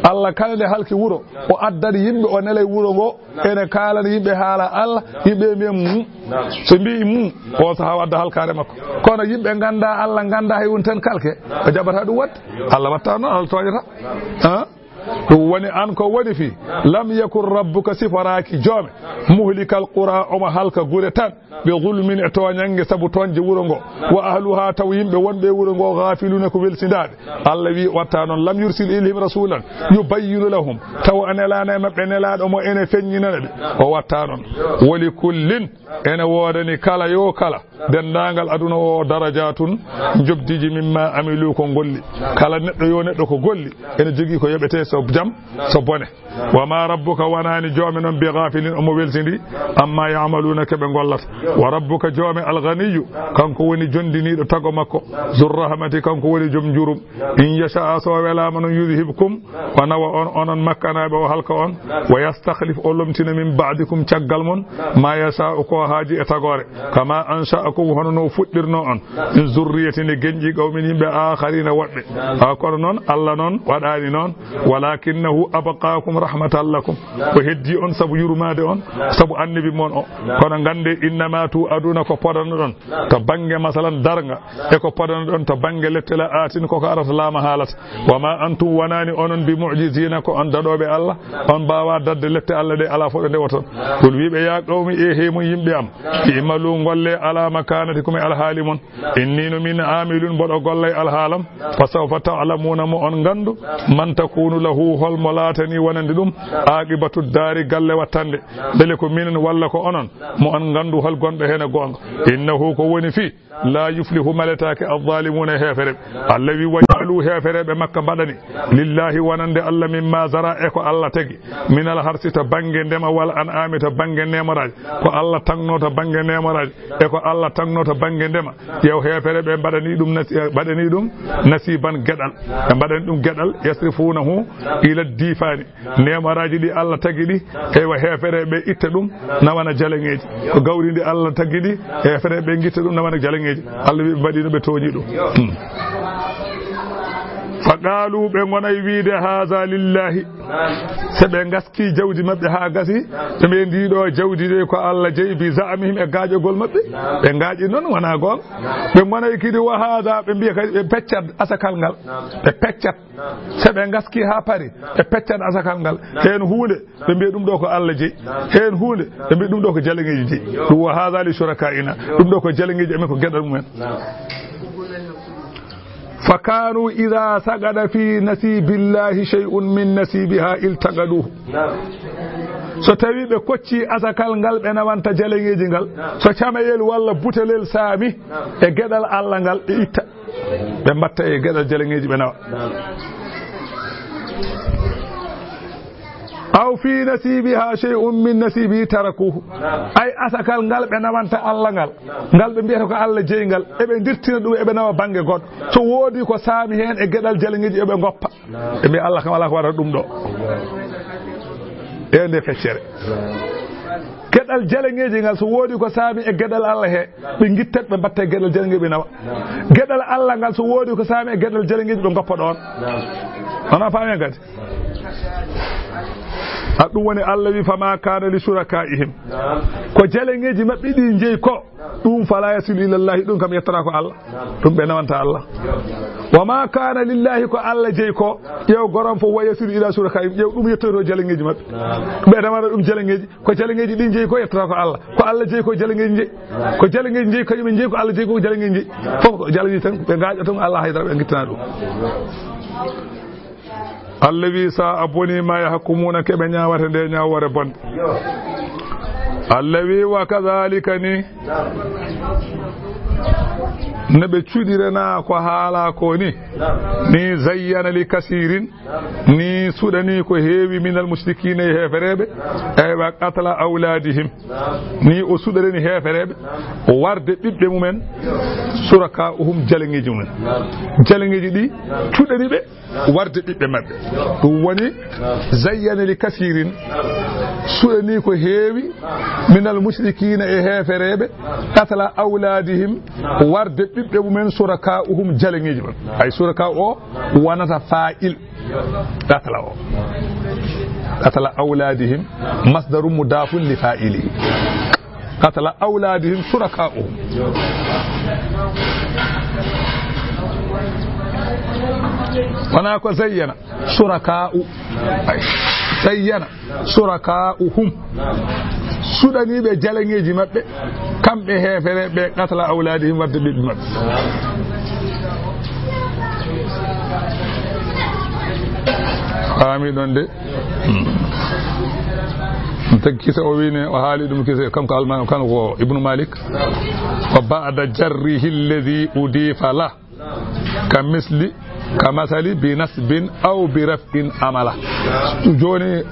Allah kala nde halki wuro, o addat yimɓe, o nelay wuro ngo, ene kaalana yimɓe haala Allah, yimɓe mbiya, "Mum." So mbiyi, "Mum," o saha wadda halkaare makko. Kono yimɓe ngannda Allah, ngannda hay won tan kalke, o jaɓata ɗum wadde. Allah watta noon, Allah tooñata. Ah? Ɗum woni an ko woni fii, lam yakun rabbuka, siforaaki joome, muhlikal qura, omo halka gure tan, bi zulmin, e tooñannge, sabu tooñde wuro ngo, wa ahluha, taw yimɓe wonɓe e wuro ngo, ghafiluna, ko welsindaaɓe. Allah wi, watta noon, lam yursil ilayhim rasulan yubayyinu lahum, taw a nelaana e maɓɓe nelaaɗo mo ene feññinana ɓe. O watta noon. Wa li kullin, ene woodani kala yo kala, denndaangal aduna o, darajatun, njoɓdiiji, mimma amilu, ko golli. Kala neɗɗo yo neɗɗo ko golli, ene jogii ko yoɓetee, so jam, so bone. Wa ma rabbuka, wonaani joome noon, bi ghafilin, omo welsindi, amma ya'maluna, ke ɓe ngollata. Wa rabbuka, joome, al ghaniyu, kanko woni jonndiniiɗo tago makko, zur rahmati, kanko woni joom njurum. In yasha, so welaama noon, yudhibkum, o nawa on, onon Makkanaaɓe, o halka on. Wa yastakhlif, o lomtina min ba'dikum, caggal mon, ma yasha'u, ko haaji e tagoore. Kama ansha'akum, hono no fuɗɗirno on, min zurriyati, nde genƴi, qawmin, yimɓe, akharina, woɗɓe. Ha, kono noon, Allah noon waɗaani noon. Walakinnahu abqakum rahmatan lakum. O heddi on sabu yurmaade on, sabu annabi mon o. Kono ngannde, innama tu'aduna, ko podanoɗon to bannge, masalan, darnga, e ko podanoɗon to bannge lette la atin, ko ko arata laama haalata. Wa ma antum, wonaani onon, bi mu'jizina, ko on daɗooɓe Allah, on mbaawaa daɗde lette Allah ɗe, alaa fof ɗo ndewoton. Qul, wiiɓe, ya qawmi, e hey mon yimɓe am, i'malu, ngolle, ala makanatikum, e alhaali mon. Inni, no min, amilun, mboɗo golla e alhaalam. Fa sawfa ta'lamuna, mo on nganndu, man takunu lahu, hol mo laatani wonande ɗum, aqibatu daari, galle wattande. Mbele ko minen walla ko onon, mo on nganndu hol gonɗo heen e goonga. Innahu, ko woni fii, la yuflihu, maletaake, adh-dhalimuna, heefere. Allah wi, wa Heefereeɓe Makka mbaɗani, lillahi, wonande Allah, mimma zara, e ko Allah tagi, minal harsi, to bannge ndema, wal an'ami, to bannge neemoraaji, ko Allah tagno to bannge neemoraaji, e ko Allah tagno to bannge ndema. Yew heefereeɓe mbaɗani ɗum nasi-, mbaɗani ɗum nasiban geɗal, ɓe mbaɗani ɗum geɗal, yasrifunahu ila difani, neemaraaji ɗi Allah tagi ɗi, eywa, heefereeɓe itta ɗum, nawana jaleŋeeji. Ko gawri ndi Allah tagi ɗi, heefereeɓe ngitta ɗum, nawana jaleŋeeji. Allah wi ɓe mbaɗi no ɓe tooñi ɗum. Hmm. Fa qaalu, ɓe ngonay wiide, haza lillahi. Se ɓe ngaski jawdi maɓɓe haa gasi, ɓe mbiya, ndi ɗo jawdi de ko Allah jeyi, bi za'mihim, e gaaƴogol maɓɓe. Ɓe ngaaƴi noon, wonaa goonga. Ɓe ngonay kadi, wa haza, ɓe mbiya kadi, ɓe peccat asakal ngal. Ɓe peccat. Se ɓe ngaski haa pari, ɓe peccan asakal ngal. Heen huunde, ɓe mbiya ɗum ɗo ko Allah jeyi. Heen huunde, ɓe mbiya ɗum ɗo ko jaleŋeeji jeyi. Ɗum, wa haza li shuraka'ina. Ɗum ɗo ko jaleŋeeji amen, ko geɗal mumen. Fa kanu idha saqata fi nasibillahi shay'un min nasibiha iltaqaduhu. So tawi ɓe kocci asakal ngal ɓe nawanta jaleŋeeji ngal, so camayel walla butelel saami e geɗal Allah ngal, ɓe itta. Ɓe mbatta e geɗal jaleŋeeji, ɓe nawa. Aw fi nasibiha shay'un min nasibihi tarakuhu. Ay, asakal ngal ɓe nawanta Allah ngal, ngal ɓe mbiyata ko Allah jeyi ngal, eɓe dirtina ɗum, eɓe nawa bannge goɗɗo. So woodi ko saami heen e geɗal jaleŋeeji, eɓe ngoppa. Ɓe mbiya, Allah kam alaa ko waɗata ɗum ɗo. E nde feccere. Geɗal jaleŋeeji ngal, so woodi ko saami e geɗal Allah he, ɓe ngittat, ɓe mbatta e geɗal jaleŋeeji, ɓe nawa. Geɗal Allah ngal, so woodi ko saami e geɗal jaleŋeeji, ɓe ngoppa ɗoon. Wona faami en kadi? A ɗum woni Allah wi, fama kana li shuraka'ihim. Ko jaleŋeeji maɓɓe ɗi jeyi ko, ɗum fala yasilu ila Allahi, ɗum kam yettata ko Allah. Ɗum ɓe nawanta Allah. Wa ma kana lillahi, ko Allah jeyi ko, ƴeew gorom fof, wa yasilu ila shuraka'ihim, ƴeew ɗum yettoyto jaleŋeeji maɓɓe. Ɓe nawata ɗum jaleŋeeji, ko jaleŋeeji ɗin jeyi ko, yettata ko Allah. Ko Allah jeyi ko, jaleŋeeji jeyi. Ko jaleŋeeji jeyi, kañum en jeyi, ko Allah jeyi ko, jaleŋeeji jeyi. Fof ko jaleŋeeji tan, ɓe ngaaƴa tan, Allah haydara ɓe ngittana ɗum. Allah wi, sa a boni ma yahkumuna, ke ɓe ñaawata nde ñaawoore bonde. Allah wi, wa kadhalika, ni no ɓe cuɗirana ko haala ko ni, ni zayyana li kasirin, ni suɗani ko heewi minal mushrikina e heefereɓe, eywa, qatla awladihim, ni o suɗani heefereɓe warde ɓiɓɓe mumen, shuraka'uhum, jaleŋeeji mumen, jaleŋeeji ɗi cuɗani ɓe warde ɓiɓɓe maɓɓe. Ɗum woni, zayyana li kasirin, suɗani ko heewi, minal mushrikina e heefereɓe, qatla awladihim, warde ɓiɓɓe mumen, shuraka'uhum, jaleŋeeji maɓɓe. Ay, shuraka'u o wonata fa'il qatla o. Qatla awladihim, masdaru mudafun li fa'ilihi. Qatla awladihim shuraka'uhum. Wona ko zayyana, shuraka'u. Ay. Zayyana, shuraka'uhum. Suɗaniiɓe jaleŋeeji maɓɓe, kamɓe heefereɓe, qatla awladihim, warde ɓiɓɓe maɓɓe. Faami ɗon de. Hmm. Tagi kisa o wini, o haali ɗum kisa, kanko Alma-, kanko ko Ibnu Malik. Wa ba'da jarrihi alladhi udifa la. Ka misli, ka masali bi nasbin aw bi raf'in amala. Jooni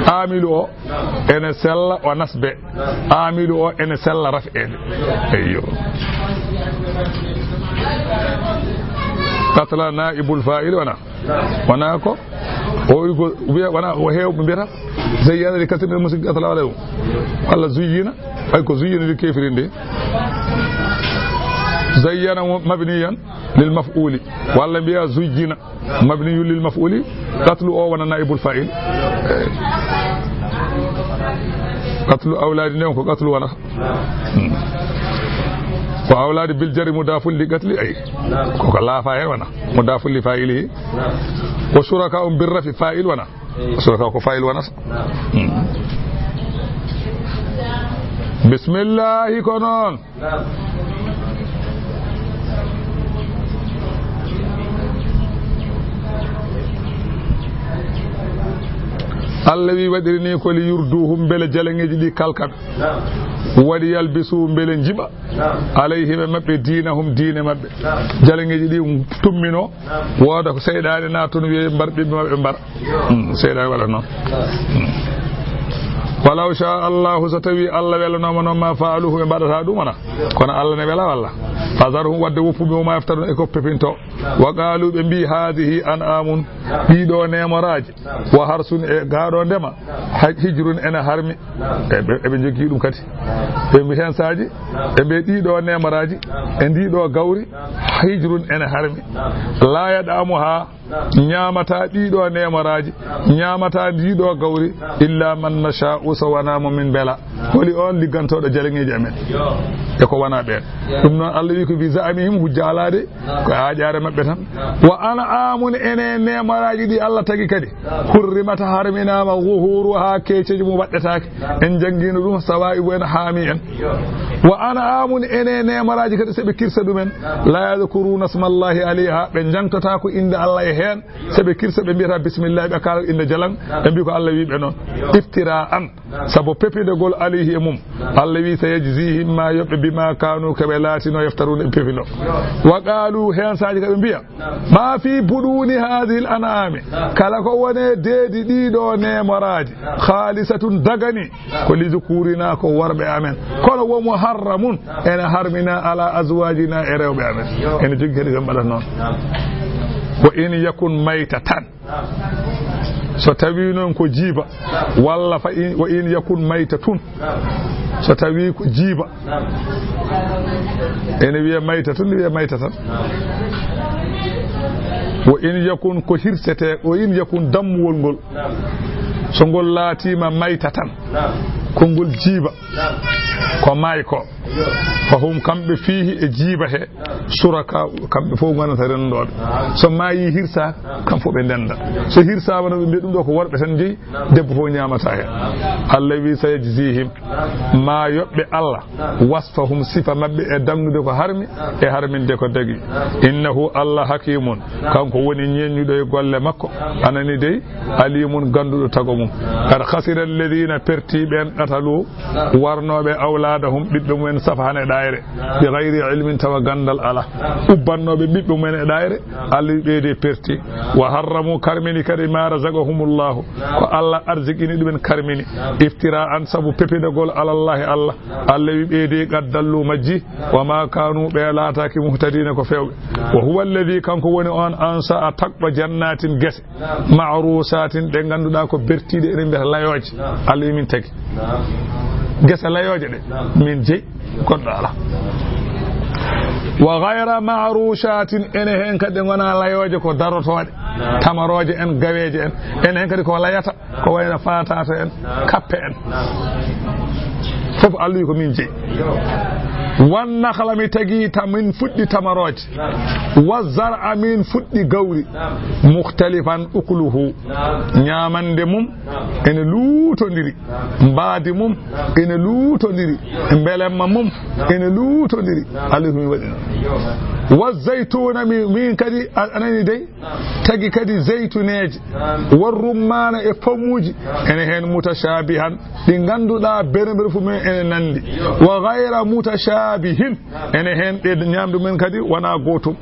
aamilu o ene sella o nasbe. Aamilu o ene sella raf'eede. Eyyo. Qatla naibul fa'il wona. Wona ko o wi ko wiya, wona o heewɓe mbiyata, zayyana li kasirin minal mushrikina qatla awladihim. Walla zuyyina, ay ko zuyyina li kefirin de. Zayyana mo-, mabniyan lil maf'uli. Walla mbiya zuyyina, mabniyun lil maf'uli. Qatlu o wona naibul fa'il. Eh. Qatlu awladi ne ko qatlu wona. Hmm. Wa awladi bil jarri mudafun li qatli, ay. Ko ko laafa hen wona. Mudafun li fa'ilihi. Wa shuraka'un bir rafi fa'il wona. Shuraka'u ko fa'il wonata. Hmm. Bismillahi ko noon. Allah wi waɗiri ni ko li yurduhum, mbele jaleŋeeji ɗi kalka ɓe. Wa li yalbisu, mbele njiɓa alayhim, e maɓɓe, diinahum, diine maɓɓe. Jaleŋeeji ɗi tummino, wooda ko seyɗaane naatun, wiye mbar ɓiɓɓe maɓɓe mbar. Hmm, seyɗaane waɗa noon. Hmm. Walaw sha Allahu, so tawi Allah welanooma noon, ma faaluhu, ɓe mbaɗata ɗum wona. Kono Allah ne wela walla. Fazarhum, wadde woppuɓe, wa ma yaftarun, e ko pepinto. Wa qaalu, ɓe mbi, haadihi an'aamun, ɗiɗo neemoraaji, wa harsun, e gaaɗo ndema, ha-, hijrun, ene harmi. E ɓe, eɓe njogii ɗum kadi. Ɓe mbi, heen saaji, e ɓe ɗiɗo neemoraaji, e ndiɗo gawri, hijrun, ene harmi. La yad'amuha, ñaamata ɗiɗo neemoraaji, ñaamata ndiɗo gawri, illa man nasha'u, so wona mo min mbela. Holi on liggantooɗo jaleŋeeji amen e ko wona ɓeen? Ɗum noon, Allah wi ko bi za'mihim, hujja alaa de, ko aaƴaare maɓɓe tan. Wa an'aamun, ene neemoraaji ɗi Allah tagi kadi, hurrimat, harminaama, zuhuruha, keeceeji mum waɗɗetaake. En janngino ɗum, sawaa'ibu en haami en. Wa an'aamun, ene neemoraaji kadi, so ɓe kirsa ɗumen, la yadhkuruna smallahi alayha, ɓe njangtota ko innde Allah e heen. So ɓe kirsa, ɓe mbiyata bismillah, ɓe kaala innde jalaŋ, ɓe mbi ko Allah wi ɓe noon. Iftira'an, sabu pepidegol alayhi e mum. Allah wi, sayajzihim, ma yoɓɓe, bima kanu, ko ɓe laatino, yaftaruna, ɓe pepindo. Wa qaalu, heen saaji ka ɓe mbiya, ma fi buduni hadhihi al-an'ami, kala ko wone deedi ɗiɗo neemoraaji, khalisatun, dagani, ko li dhukurina, ko worɓe amen, kono wa muharramun, ene harmina, ala azwajina, e rewɓe amen. Ene jogii kadi ko mbaɗata noon. Wa in yakun maytatan, so tawi noon ko jiiba, walla fa in, wa in yakun maytatun, so tawi ko jiiba, ene wiya maytatun, ne wiya maytatan. Wa in yakun, ko hirsete, wa in yakun, dammuwol ngol, so ngol laatiima maytatan, ko ngol jiiba, ko maay ko, fa hum, kamɓe, fiihi, e jiiba he, suraka, kamɓe fof ngonata renndooɓe. So maayi hirsa, kam fof ɓe ndennda. So hirsaama noon, ɓe mbiya ɗum ɗo ko worɓe tan njeyi, debbo fof ñaamata heen. Allah wi, sayajzihim, ma yoɓɓe Allah wasfahum, sifa maɓɓe e damnude ko harmi, e harminde ko dagi. Innahu, Allah, hakimun, kanko woni ñeññuɗo e golle makko, anani dey, alimun, gannduɗo tago mum. Qad khasira alladhina, perti ɓeen, qatalu, warnooɓe, awladahum, ɓiɓɓe mumen, safahan, e ɗaayre, bi ghayri ilmin, tawa ganndal alaa, ubbannooɓe ɓiɓɓe mumen e ɗaayre, Allah wi ɓeede perti. Wa harramu, karmini kadi, ma razaqahumullahu, ko Allah arziqini ɗumen, karmini, iftira'an, sabu pepidagol, alallahi, Allah. Allah wi ɓeede, qad dallu, majji, wa ma kanu, ɓe laataaki, muhtadina, ko feewɓe. Wa huwa alladhi, kanko woni on, ansha'a, tagɗo, jannatin, gese, ma'rushatin, ɗe ngannduɗaa ko bertiiɗe, ene mbiyata layooje. Allah wi min tagi gese layooje ɗe, min jeyi, goɗɗo alaa. Wa ghayra ma'rushatin, ene heen kadi ɗe ngonaa layooje, ko darotooɗe, tamarooje en, gaweeje en, ene heen kadi ko layata, ko wayno faatato en, kappe en. Fof Allah wi ko min jeyi. Wan nakhla, mi tagi ta-, min fuɗɗi tamarooje. Wa zar'a, min fuɗɗi gawri. Mukhtalifan ukluhu, ñaamande mum ene luutondiri, mbaadi mum ene luutondiri, mbelemma mum ene luutondiri. Allah ko min waɗi noon. Wa zaytuna, mi-, min kadi, a, a nani dey, tagi kadi zeytuneeje, war rummaana e pamuuji, ene heen mutashabihan, ɗi ngannduɗaa bermere fu mum ene nanndi, wa ghayra mutashabihin, ene heen ɗe ñaamdu men kadi wonaa gootum.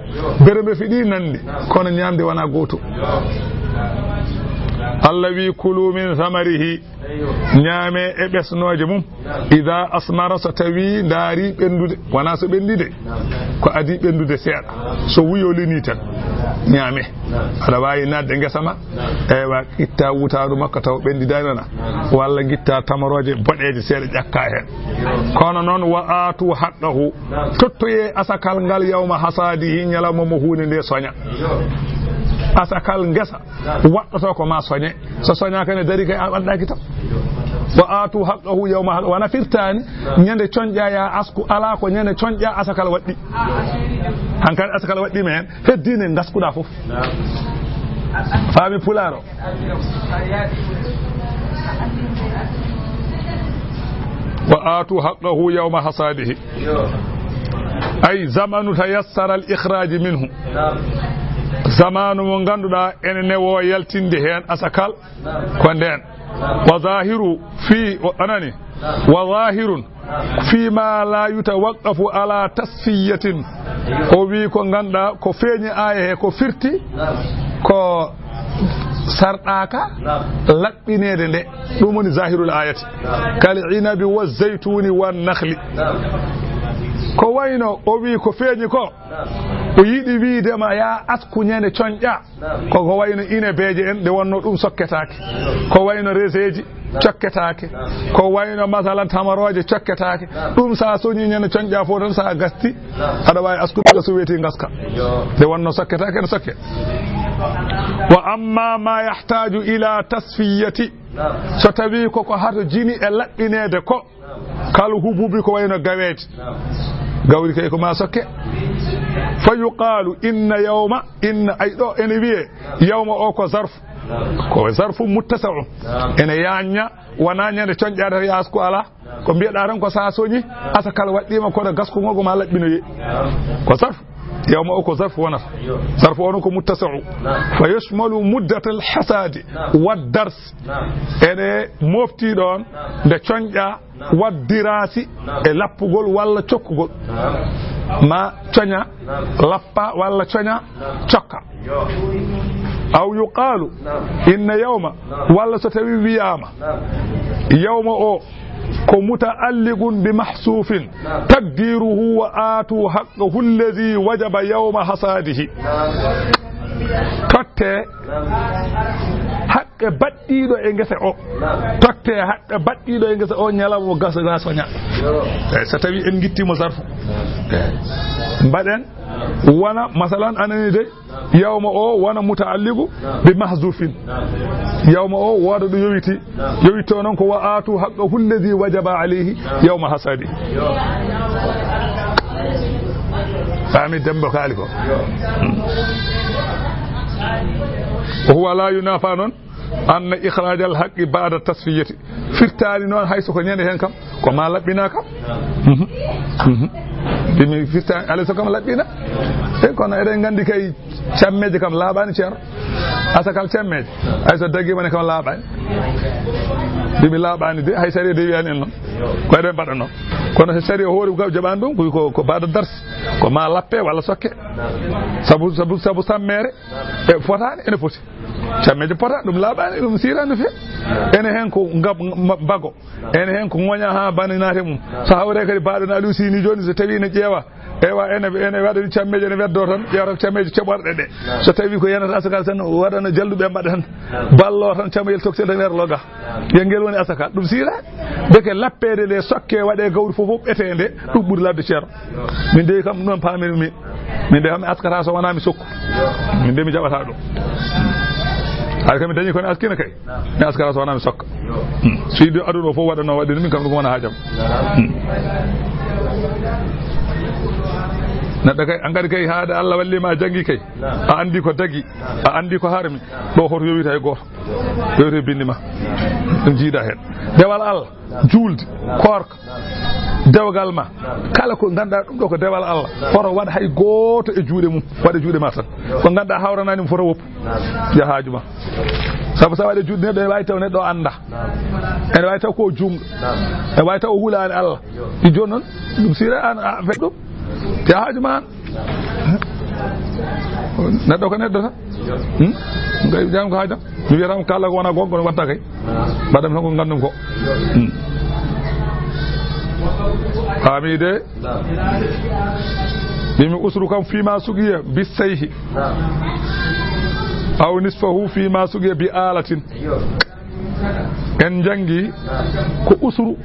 Bermere fi ɗi nanndi, kono ñaamde wonaa gootum. Allah wi, kulu min thamarihi, ñaame e ɓesnooje mum, idha asmara, so tawi ndaari ɓenndude, wonaa so ɓenndi de, ko adi ɓenndude seeɗa, so wuyo lini tan, ñaame. Aɗa waawi naatde ngesa ma, eywa, itta wutaaru makko taw ɓenndidaani wona, walla ngitta tamarooje boɗeeje seeɗa ƴakka heen. Kono noon, wa aatu haqqahu, tottoyee asakal ngal, yawma hasadihi, ñalawma mo huunde nde soña. Asakal ngesa waɗɗoto ko ma soñe. So soñaaka ne daari kay a waɗɗaaki tan. Wa aatu haqqahu yawma, wona firtaani ñande coñƴa ya asku, alaa, ko ñande coñƴa asakal waɗɗi. Hankadi asakal waɗɗiima heen, heddiinde ngaskuɗaa fof. Faami pulaar o. Wa aatu haqqahu yawma hasadihi. Ay zamanu tayassara al ikhraj minhu. Zamanu mo ngannduɗaa ene newo yaltinde heen asakal, ko ndeen. وظاهر في، anani, وظاهر فيما لا يتوقف على تصفية. O wi ko ganduɗa ko feeñi aya he, ko firti ko sarɗaka laɓɓinede nde. Ɗum woni zahirul ayati. كالعنب والزيتون والنخل. Ko wayno o wi ko feeñi ko, o yiɗi wiidema ya asku ñande coñƴa. Ko, ko wayno inebeeje en, nde wonno ɗum sokketaake. Ko wayno reseeji cokketaake. Ko wayno, masalan, tamarooje cokketaake. Ɗum, so a soñi ñande coñƴa fof tan, so a gasti, aɗa waawi askude, so weeti ngaska. Nde wonno sokketaake, ene sokke. وأما ما يحتاج إلى تصفية. So tawi koko hatojini e laɓɓineede ko, kal hububi, ko wayno gaweeje. Gawri kay ko ma sokke. Fa yuqalu inna yawma, inna, ay ɗo ene wiye yawma o ko zarf. Ko zarfu muttasa'u. Ene yañña, wona ñande coñƴaade to yaas ko ala. Ko mbiyeɗa tan ko sa soñi, asakal waɗɗima kono gasku ngo ko ma laɓɓinoye. Ko zarf. Yawma o ko zarf wonata. Zarf o noon ko muttasa'u. Fa yashmalu muddatal hasadi wad dars. Ene mofti ɗon nde coñƴa, waddirasi e lappugol walla cokkugol. Ma coña, lappa walla coña, cokka. Aw yuqalu inna yawma, walla so tawi wiyama yawma o ko muta'alliqun bi mahsufin, taqdiruhu wa atu haqqahu alladhi wajaba yawma hasadihi. Totte haqqe baɗɗiɗo e ngesa o. Totte haqqe baɗɗiɗo e ngesa o ñalawma gasa na soña. Eyi, so tawi en gittimo zarfu. Eyi. Mbaɗen wona, masalan, anani de, yawma o wona muta'alliqu bi mahzufin. Yawma o wooda ɗo yowiti. Yowito noon ko wa atu haqqahu alladhi wajaba alayhi yawma hasadi. Faami Demba ko haali ko? Wa huwa la yunafa noon anna ikhrajal haqqi ba'da tasfiyati. Firtaani noon hay so ko ñande heen kam, ko ma laɓɓina kam. Mhm. Mhm. Mbi mi firtaani, alay so kam laɓɓina. E kono eɗen nganndi kay cammeeje kam laaɓaani, ceerno. Asakal cammeeje, hay so dagiima ne kam laaɓaani. Mbi mi laaɓaani de, hay sariya de wiyaani en noon. Ko eɗen mbaɗa noon. Kono so sariya hoori ko jaɓaani ɗum, ko, ko, ko ba'da dars. Ko ma lappe walla sokke. Sabu, sabu, sabu sammeere, e fotaani, ene foti. Cammeeje pota, ɗum laaɓaani, ɗum siiraani no feewi. Ene heen ko ngab-, ma-, mbago. Ene heen ko ŋoña haa bane naate mum. So hawre kadi baaɗo Aliou Sy ni jooni, so tawi ene ƴeewa, ewa, ene, ene waɗani cammeeje, ene weddo tan, ƴeewata ko cammeeje coɓorɗe ɗe. So tawi ko yanata asakal tan, waɗana jalluɓe mbaɗa tan. Ballo tan cammeeje toksel tan nder loga. Wiya ngel woni asakal. Ɗum siira. Deke lappeede nde sokke waɗe gawri fof fof ɓeteende, ɗum ɓuri ladde ceerno. Min de kam noon paamirmi. Min de kam mi askata so wonaa mi sokku. Min de mi jaɓata ɗum. Hay kam mi dañi ko mi askina kay. Mi askata so wonaa mi sokka. Hmm. So yiɗi aduna o fof waɗa noon waɗi min kam ɗum wona haajam. Hmm. Neɗɗo kay, an kadi kay haade Allah walli ma a janngi kay. A anndi ko dagi, a anndi ko harmi. Ɗo hoto yowita e gooto. Yowita e binndi ma. Ɗum jiida heen. Dewal Allah. Juulde, koorka, dewgal ma, kala ko ngannduɗaa ɗum ɗo ko dewal Allah, hoto waɗ hay gooto e juuɗe mum, waɗ e juuɗe ma tan. Ko ngannduɗaa hawranaani mo foto woppu, ya haaju ma. Sabu so a waɗi e juuɗe neɗɗo, ene waawi taw neɗɗo annda. Ene waawi taw ko o juumɗo. Ene waawi taw o hulaani Allah. Ɗi jooni noon, ɗum siira an, a fe ɗum. Ya haaju ma an. Neɗɗo ko neɗɗo tan. Hmm? Ngay jam ko haajam. Mi wiyata mo kala ko wona gonga, kono watta kay. Mbaɗam tan ko ngandum ko. Hmm. Faami de. Mimi usru kam fima sugiya bisayhi. Aw nisfahu fima sugiya bi alatin. En jangi ko usru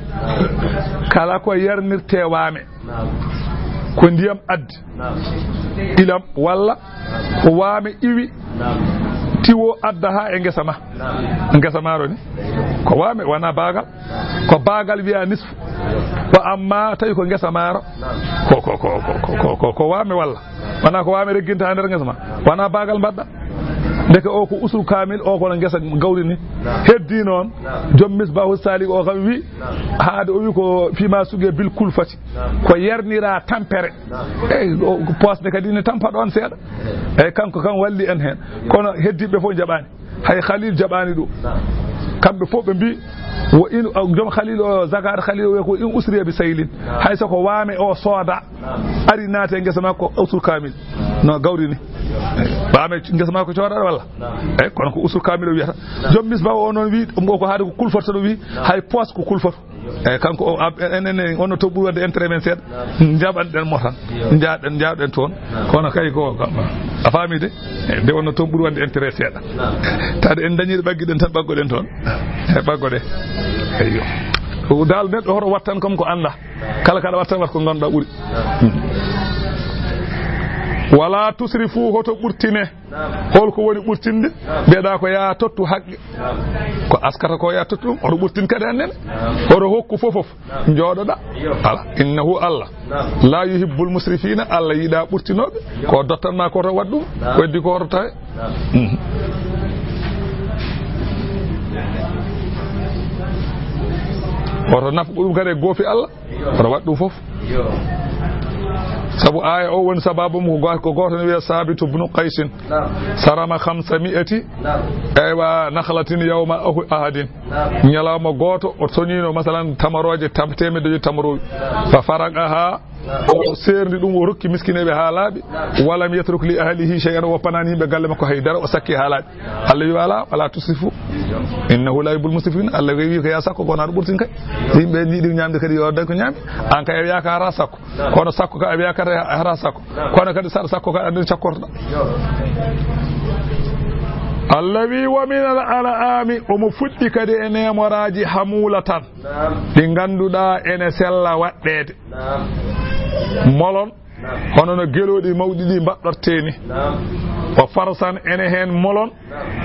kala ko yarnirte waame. Ko ndiyam addi. Ilam walla ko waame iwi tiwo adda ha e ngesa ma. Ngesa maaro ni ko waame, wona baagal. Ko baagal wiya nisfu. Ko amma tawi ko ngesa maaro. Ko, ko, ko waame walla. Wona ko waame regginta ha nder ngesa ma. Wona baagal mbaɗɗa. Ndeke o ko usru kamil, o kono ngesa gawri ni. Heddi noon, joom Misbahu Salik o kam wi, haade o wi ko fima suge bil kulfati. Ko yarnira tampere. Eyyi, o, ko poosde kadi ne tampa ɗon seeɗa. Eyyi, kanko kam walli en heen. Kono heddiɓe fof jaɓaani. Hay Khalil jaɓaani ɗum. Kamɓe fof ɓe mbi, wo in, o, joom Khalil o, zakat Khalil o, wiya ko in usriya bi saylin. Hay so ko waame o sooda, ari naate ngesa makko, usul kamil. No gawri ni. Waame ngesa makko coodaɗo walla? Eyi, kono ko usul kamil o wiyata. Joom misba o noon wi, ɗum o ko haade ko kulfata ɗo wi, hay poos ko kulfata. Eyi, kanko o, ab-, en, en, en, on no toon ɓuri wadde intérêt men seeɗa. Njaɓanɗen mo tan. Njaɗen, njaɗen toon. Kono kay ko, ko, a faami de? Eyi, nde on no toon ɓuri wadde intérêt seeɗa. Tawde en dañiiɗo ɓaggiɗen tan, ɓaggoɗen toon. Eyi, ɓaggoɗe. Eyyo. Ko dal neɗɗo hoto wattan kam ko annda. Kala kaɗa watta, wat ko ngannduɗaa ɓuri. Hmm. Wala tusrifu, hoto ɓurtine. Hol ko woni ɓurtinde? Mbiyeɗaa ko yaa tottu haqqe. Ko askata ko yaa tottu ɗum, hoto ɓurtin kadi annene. Hoto hokku fof fof. Njooɗoɗaa. Ala. Innahu Allah. La yuhibbul musrifina, Allah yiɗaa ɓurtinooɓe. Ko dottan ma ko to waɗ ɗum, ko heddi ko hoto tawe. Mhm. Hoto nafqu ɗum kadi e goofi Allah. Hoto waɗ ɗum fof. Sabu aaya o woni sababu mum ko go-, ko gooto ne wiya Sabitu bnu Qaysin. Sarama khamsa mi'ati. Eywa, nakhlatin yawma ahu-, ahadin. Ñalawma gooto, o soñiino, masalan, tamarooje tam-, teemedde joyi tamarooji. Fa faraqaha, o seerndi ɗum, o rokki miskineeɓe haa laaɓi. Walam yatruk li ahlihi shay'an, o woppanaani yimɓe galle makko hay dara, o sakki haa laaɓi. Allah wi, "Wala, wala tusrifu. Innahu la yuhibbul musrifin." Allah wi ko yaa sakko, kono aɗa ɓurtin kay. Yimɓe njiɗi ñaamde kadi, yo dañ ko ñaami. An kay, a wiyaaka hara sakko. Kono sakko ka, a wiyaaka hara sakko. Kono kadi saɗa sakko ka, anndin cakkortoɗaa. Allah wi, "Wa min al an'ami", omo fuɗɗi kadi e neemoraaji hamulatan. Ɗi ngannduɗaa ene sella waɗɗeede. Molon, hono no gelooɗi mawɗi ɗi mbaɗɗortee ni. Wa farsan, ene heen molon,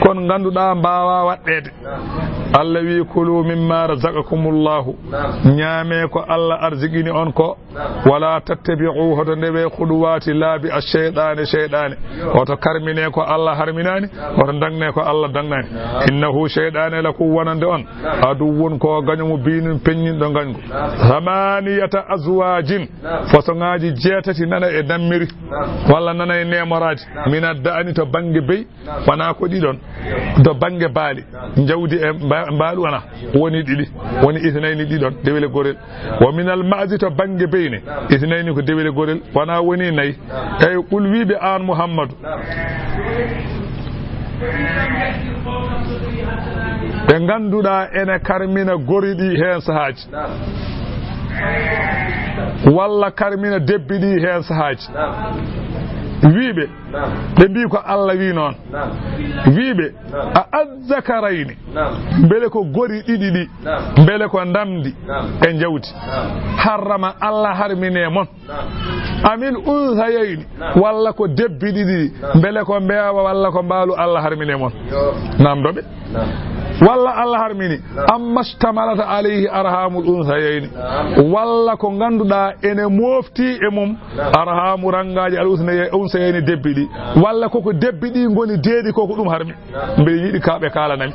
kon ngannduɗaa mbaawaa waɗɗeede. Allah wi, "Kulu mimma razaqakumullahu." Ñaamee ko Allah arziqini on ko. Wala tattabi'u, hoto ndewee, khutuwati, laabi, ash-shaytani, shaytani. Hoto karminee ko Allah harminaani, hoto daŋnee ko Allah daŋnaani. Innahu, shaytani, lakum, wonande on, aduwwun, ko gaño mubinun, peññinɗo gañgu. Thamaniyata azwajin, fasoŋaaji jeetati nana e dammiri, walla nana e neemoraaji. Min ad-da'ni, to bannge beyi, wonaa ko ɗiɗon. To bannge baali, njawdi e mba-, mbaalu wonaa, woni ɗiɗi, woni ithnayni, ɗiɗon, dewle gorel. Wa minal ma'zi, to bannge beyne, ithnayni, ko dewle gorel, wonaa woni nayi. Eyi, qul, wiiɓe aan Muhammadu, ɓe ngannduɗaa ene karmina gori ɗi heen sahaaji, walla karmina debbi ɗi heen sahaaji. Wiiɓe, ɓe mbii ko Allah wii noon. Wiiɓe, a azzakarayni, mbele ko gori ɗiɗi ɗi, mbele ko ndamndi e njawdi, harrama, Allah harmine mon, amil unsayayni, walla ko debbi ɗiɗi, mbele ko mbeewa walla ko mbaalu, Allah harmine mon? Namdo ɓe. Walla Allah harmini, amma shtamalat alayhi arhamul unsayayni, walla ko ngannduɗaa ene mofti e mum arhamu, rangaaji, al unsayayni, debbi ɗi, walla koko debbi ɗi ngoni deedi, koko ɗum harmi. Mbeɗa yiɗi ka ɓe kaalanami.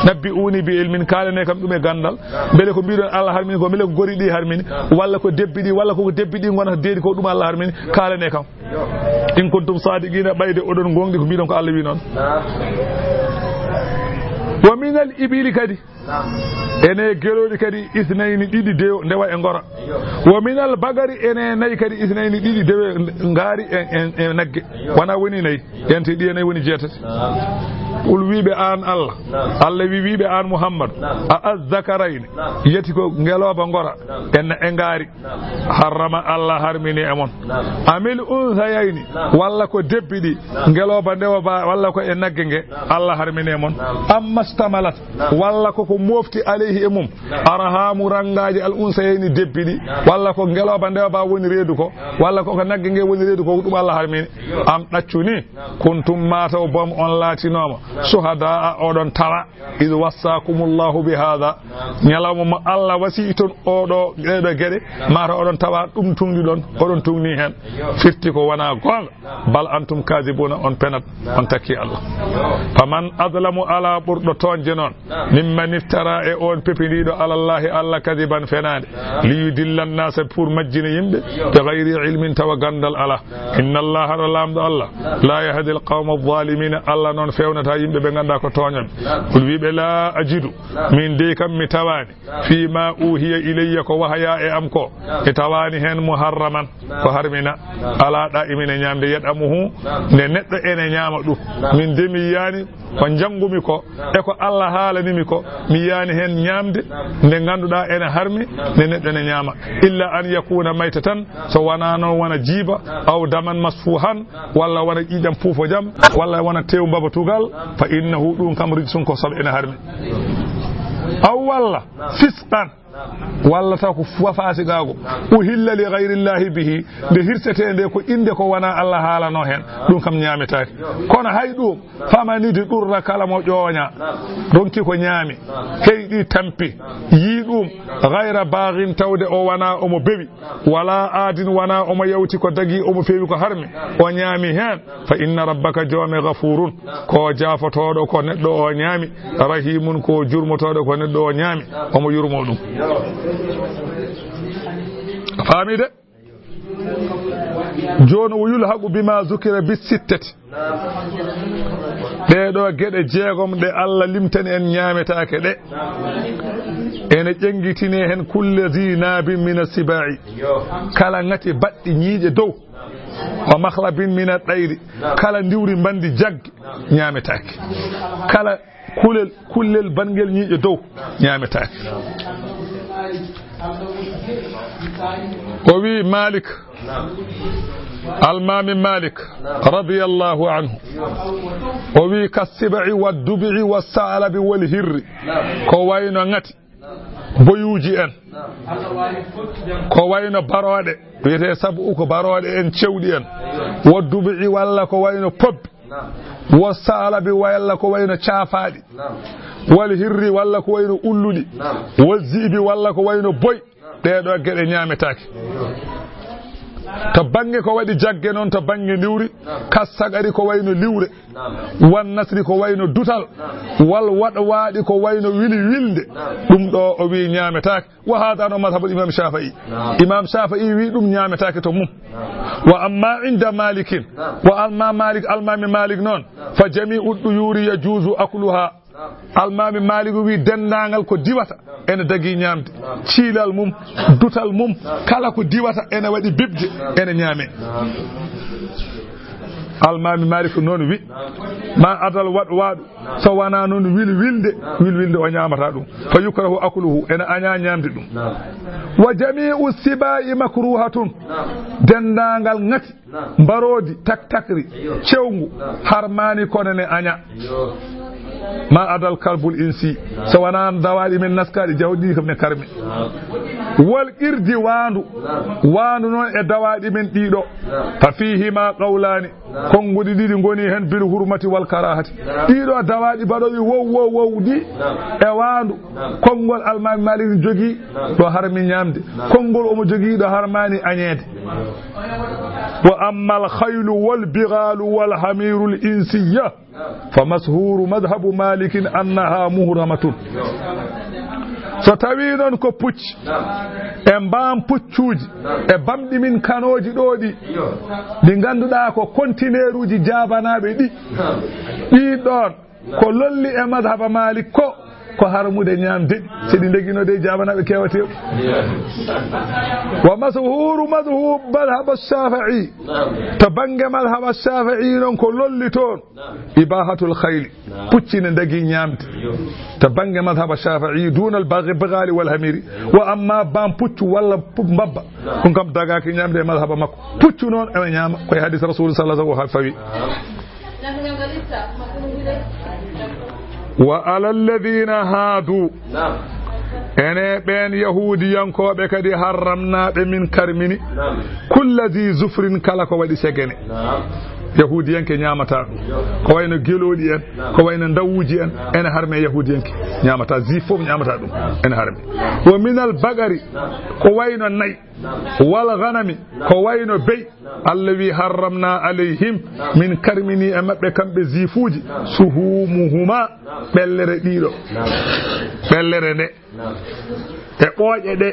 Nabbi'uni bi ilmin, kaalane kam ɗum e ganndal. Mbele ko mbiɗon Allah harmini ko, mbele ko gori ɗi harmini, walla ko debbi ɗi, walla ko debbi ɗi ngonata deedi ko ɗum Allah harmini, kaalane kam. In kuntum sadiqina, ɓayde oɗon gonɗi ko mbiɗon ko Allah wi noon. Wa minal ibili kadi. Ene gelooɗi kadi, isnayni, ɗiɗi, de-, ndewa e ngora. Wa minal bagari, ene nayi kadi, isnayni, ɗiɗi, dewe ngaari e, e, e nagge. Wona woni nayi. Yante ɗi e nayi woni jeetati. Qul, wiiɓe aan Allah. Allah wi, wiiɓe aan Muhammad. A azzakarayni, yeti ko ngelooba ngora e na-, e ngaari. Harrama, Allah harmini e mon. Amil unsayayni, walla ko debbi ɗi, ngelooba ndewa ba, walla ko e nagge nge, Allah harmini e mon. Amma stamalat, walla ko ko mofti alayhi e mum, arhamu, rangaaji, al unsayayni, debbi ɗi, walla ko ngelooba ndewa ba woni reedu ko, walla ko ko nagge nge woni reedu ko, ɗum Allah harmini. Am ɗaccu ni, kuntum, mataw boom on laatinooma, shuhadaa, oɗon tawa, id wassakumullahu bi hada, ñalawma mo Allah wasi ton oɗo, ɗeɗo geɗe, mataw oɗon tawa ɗum tungdi ɗon, oɗon tungni hen. Firti ko wona gonga. Bal antum kadibuna, on penat, on takki Allah. Faman azlamu, ala ɓurɗo toñde noon, mimman Tara e on pepindiiɗo alallahi Allah kadiban fenaande. Li yudilla annasa pour majjina yimɓe. Bi gayri ilmin tawa gandal ala. Inna Allah haɗa lamɗo Allah. La yahdi alqawma alzalimina. Allah noon fewnata yimɓe ɓe ganduɗa ko tooñoɓe. Kul wiɓe la ajidu. Min dey kam mi tawani. Fi ma uhiya ilayya ko wahaya e am ko. Mi tawani hen muharraman. Ko harmina. Ala ɗa imine ñamde yet amuhu. Nde neɗɗo ene ñama ɗum. Min de mi yiyani. Ko njangumi ko, e ko Allah haalanimi ko, mi yiyani hen ñamde, nde ganduɗa ene harmi, nde neɗɗo ne ñama. Illa an yakuna maytatan, so wona noon wona jiiba, aw daman masfuhan, walla wona ƴiƴam puufo jam, walla wona tew mbaba tugal, fa innahu ɗum kam rijsun ko soɓe ene harmi. Aw walla, fisqan, walla taw ko fa-, fasigaago. Uhilla li gayrillahi bihi, nde hirsete nde ko inde ko wona Allah haalano hen, ɗum kam ñaametaake. Kono hay ɗum, famanidi ɗurra kala mo ƴooña, ronki ko ñaami, heyɗi tampi, yii ɗum, gayra bagin tawde o wona omo bewi, wala aadin wona omo yawti ko dagi omo feewi ko harmi, o ñaami hen, fa inna rabbaka joome gafurun, ko jaafotoɗo ko neɗɗo o ñaami, rahimun ko jurmotoɗo ko neɗɗo o ñaami, omo yurmo ɗum. Faami de? Jooni o yulhaqu bima zukira bi sittati. Ɗee ɗo geɗe jeegom ɗe Allah limtani en ñaametaake ɗe. Ene ƴenngitine hen kulle zi nabin mina sibai. Kala ngati baɗɗi ñiiƴe dow. Wa makhlabin mina ɗayri. Kala ndiwri mbandi jagge ñaametaake. Kala kulel, kullel bangel ñiiƴe dow ñaametaake. O wi Malik, Almami Malik, radiyallahu anhu, o wi ka sibai wa dubi'i wa sa'alabi wal hirri, ko wayno ngati, boyuuji en, ko wayno barooɗe, wiyetee sabu ko barooɗe en, cewɗi en, wa dubi'i walla ko wayno pobbi, wa sa'alabi walla ko wayno caafaaɗi, wal hirri walla ko wayno ulluɗi, wa zi'bi walla ko wayno boy, ɗee ɗo geɗe ñaametaake. To bannge ko waɗi jagge noon, to bannge ndiwri, kas sagari ko wayno liwre, wan nasri ko wayno dutal, wal waɗwaaɗi ko wayno wili wilde. Ɗum ɗo o wi ñaametaake. Wa hada no madhabul imam Shafi'i. Imam Shafi'i wi ɗum ñaametaake to mum. Wa amma inda Malikin, wa amma Malik, almami Malik noon, fa jami'u ɗuyuri yajuzu akluha. Almami Malik wi denndaangal ko diwata ene dagi ñaamde. Ciilal mum, dutal mum, kala ko diwata ene waɗi bibje, ene ñaame. Almami Malik noon wi, ma adal waɗ waɗu, so wona noon wil wilde, wil wilde o ñaamata ɗum. Fa yukrahu akluhu, ene aña ñaamde ɗum. Wa jami'u sibai makruhatun, denndaangal ngati, mbaroodi, taktakri, cewngu, harmani kono ne aña. Ma adal kalbul insi, so wona dawaaɗi men naskaaɗi jawɗi ɗi kam ne karmi. Wal qirdi waandu, waandu noon e dawaaɗi men ɗiɗo. Fa fihima qawlani, konnguɗi ɗiɗi ngoni hen bil hurmati wal karahati. Ɗiɗo dawaaɗi mbaɗowi wow, wow, wow ɗi e waandu. Konngol almami Malik jogii ɗo harmi ñaamde. Konngol omo jogii ɗo harmani añeede. Wa ammal khaylu wal bighalu wal hamirul insiyya. Fa mashhuru madhhabu Malikin annaha muhramatun. So tawi noon ko pucci e mbaam puccuuji e bamɗi min kanooji ɗo ɗi, ɗi ngannduɗaa ko kontineeruuji jaabanaaɓe ɗi, ɗi ɗoon ko lolli e madhhaba Malik ko, ko harmude ñaamde ɗi, so ɗi ndegino de jaabanaaɓe keewateeɓe. Wa mashhuru madhhab madhhaba Shafi'i, to bannge madhhaba Shafi'i noon ko lolli toon. Ibahatul khayli. Pucci ne dagi ñaamde. To bannge madhhaba Shafi'i, dunal baghi-, bighali wal hamiri. Wa amma bam puccu walla pu-, mbabba. Ɗum kam dagaaki ñaamde e madhhaba makko. Puccu noon ene ñaama. Koye hadis Rasul sallallahu alaihi wasallam o fawi. Wa ala alladhina hadu. Ene ɓeen Yahuudiyankooɓe kadi harramnaaɓe min karmini. Kulla dhi zufrin kala ko waɗi segene. Yahuudiyanke ñaamataa ɗum. Ko wayno gelooɗi en, ko wayno ndawuuji en, ene harmi e Yahuudiyanke ñaamataa, juif fof ñaamataa ɗum, ene harmi. Wa minal baqari, ko wayno nayi, wal ganami, ko wayno beyi, Allah wi harramna alayhim, min karmini e maɓɓe kamɓe juifuuji, suhumuhuma, ɓellere ɗiɗo, ɓellere nde, e ɓooƴe ɗe,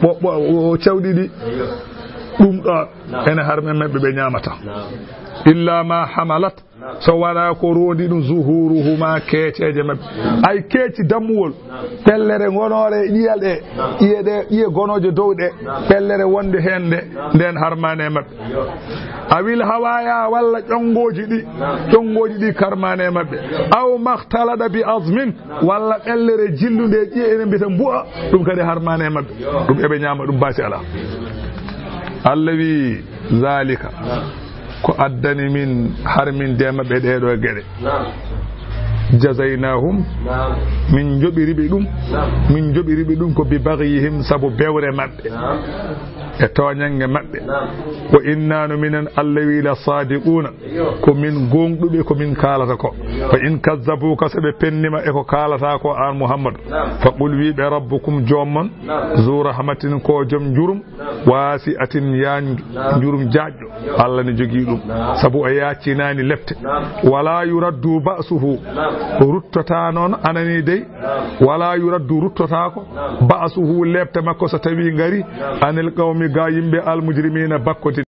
ɓo-, ɓo-, o cawɗi ɗi, ɗum ɗo ene harmi e maɓɓe ɓe ñaamata. Illa ma hamalat, so wonaa ko roondi ɗum, zuhuruhuma, keeceeje maɓɓe. Ay keeci dammuwol, pellere ngonoore e ƴiye ɗe, ƴiye ɗe, ƴiye gonooje dow ɗe, pellere wonde heen nde, nden harmaani e maɓɓe. Awil hawaya, walla ƴonngooji ɗi, ƴonngooji ɗi karmaani e maɓɓe. Aw maxtalada bi azmin, walla ɓellere jillunde e ƴiye, ene mbiyata mbu'a, ɗum kadi harmaani e maɓɓe. Ɗum eɓe ñaama, ɗum baasi alaa. Allah wi, zalika, ko addani min harminde maɓɓe ɗee ɗoo geɗe. Jazaynahum, min njoɓiri ɓe ɗum, min njoɓiri ɓe ɗum ko bi bagyihim, sabu bewre maɓɓe, e tooñannge maɓɓe. Wa inna no minen, Allah wi, la sadiquna, ko min goongɗuɓe ko min kaalata ko. Fa in kazzabuka, so ɓe pennima e ko kaalata ko, aan Muhammadu, fa qul, wi ɓe, rabbukum, joom mon, zu rahmatin, ko joom njurum, wasi'atin, ya njurum jaajɗo. Allah ne jogii ɗum, sabu o yaacinaani lepte. Wala yuraddu ba'suhu, ruttata noon, anani dey. Wala yuraddu, ruttotaako, ba'suhu, lepte makko, so tawi ngari, anil qawmi, ga yimɓe, al mujrimina, bakkotiri.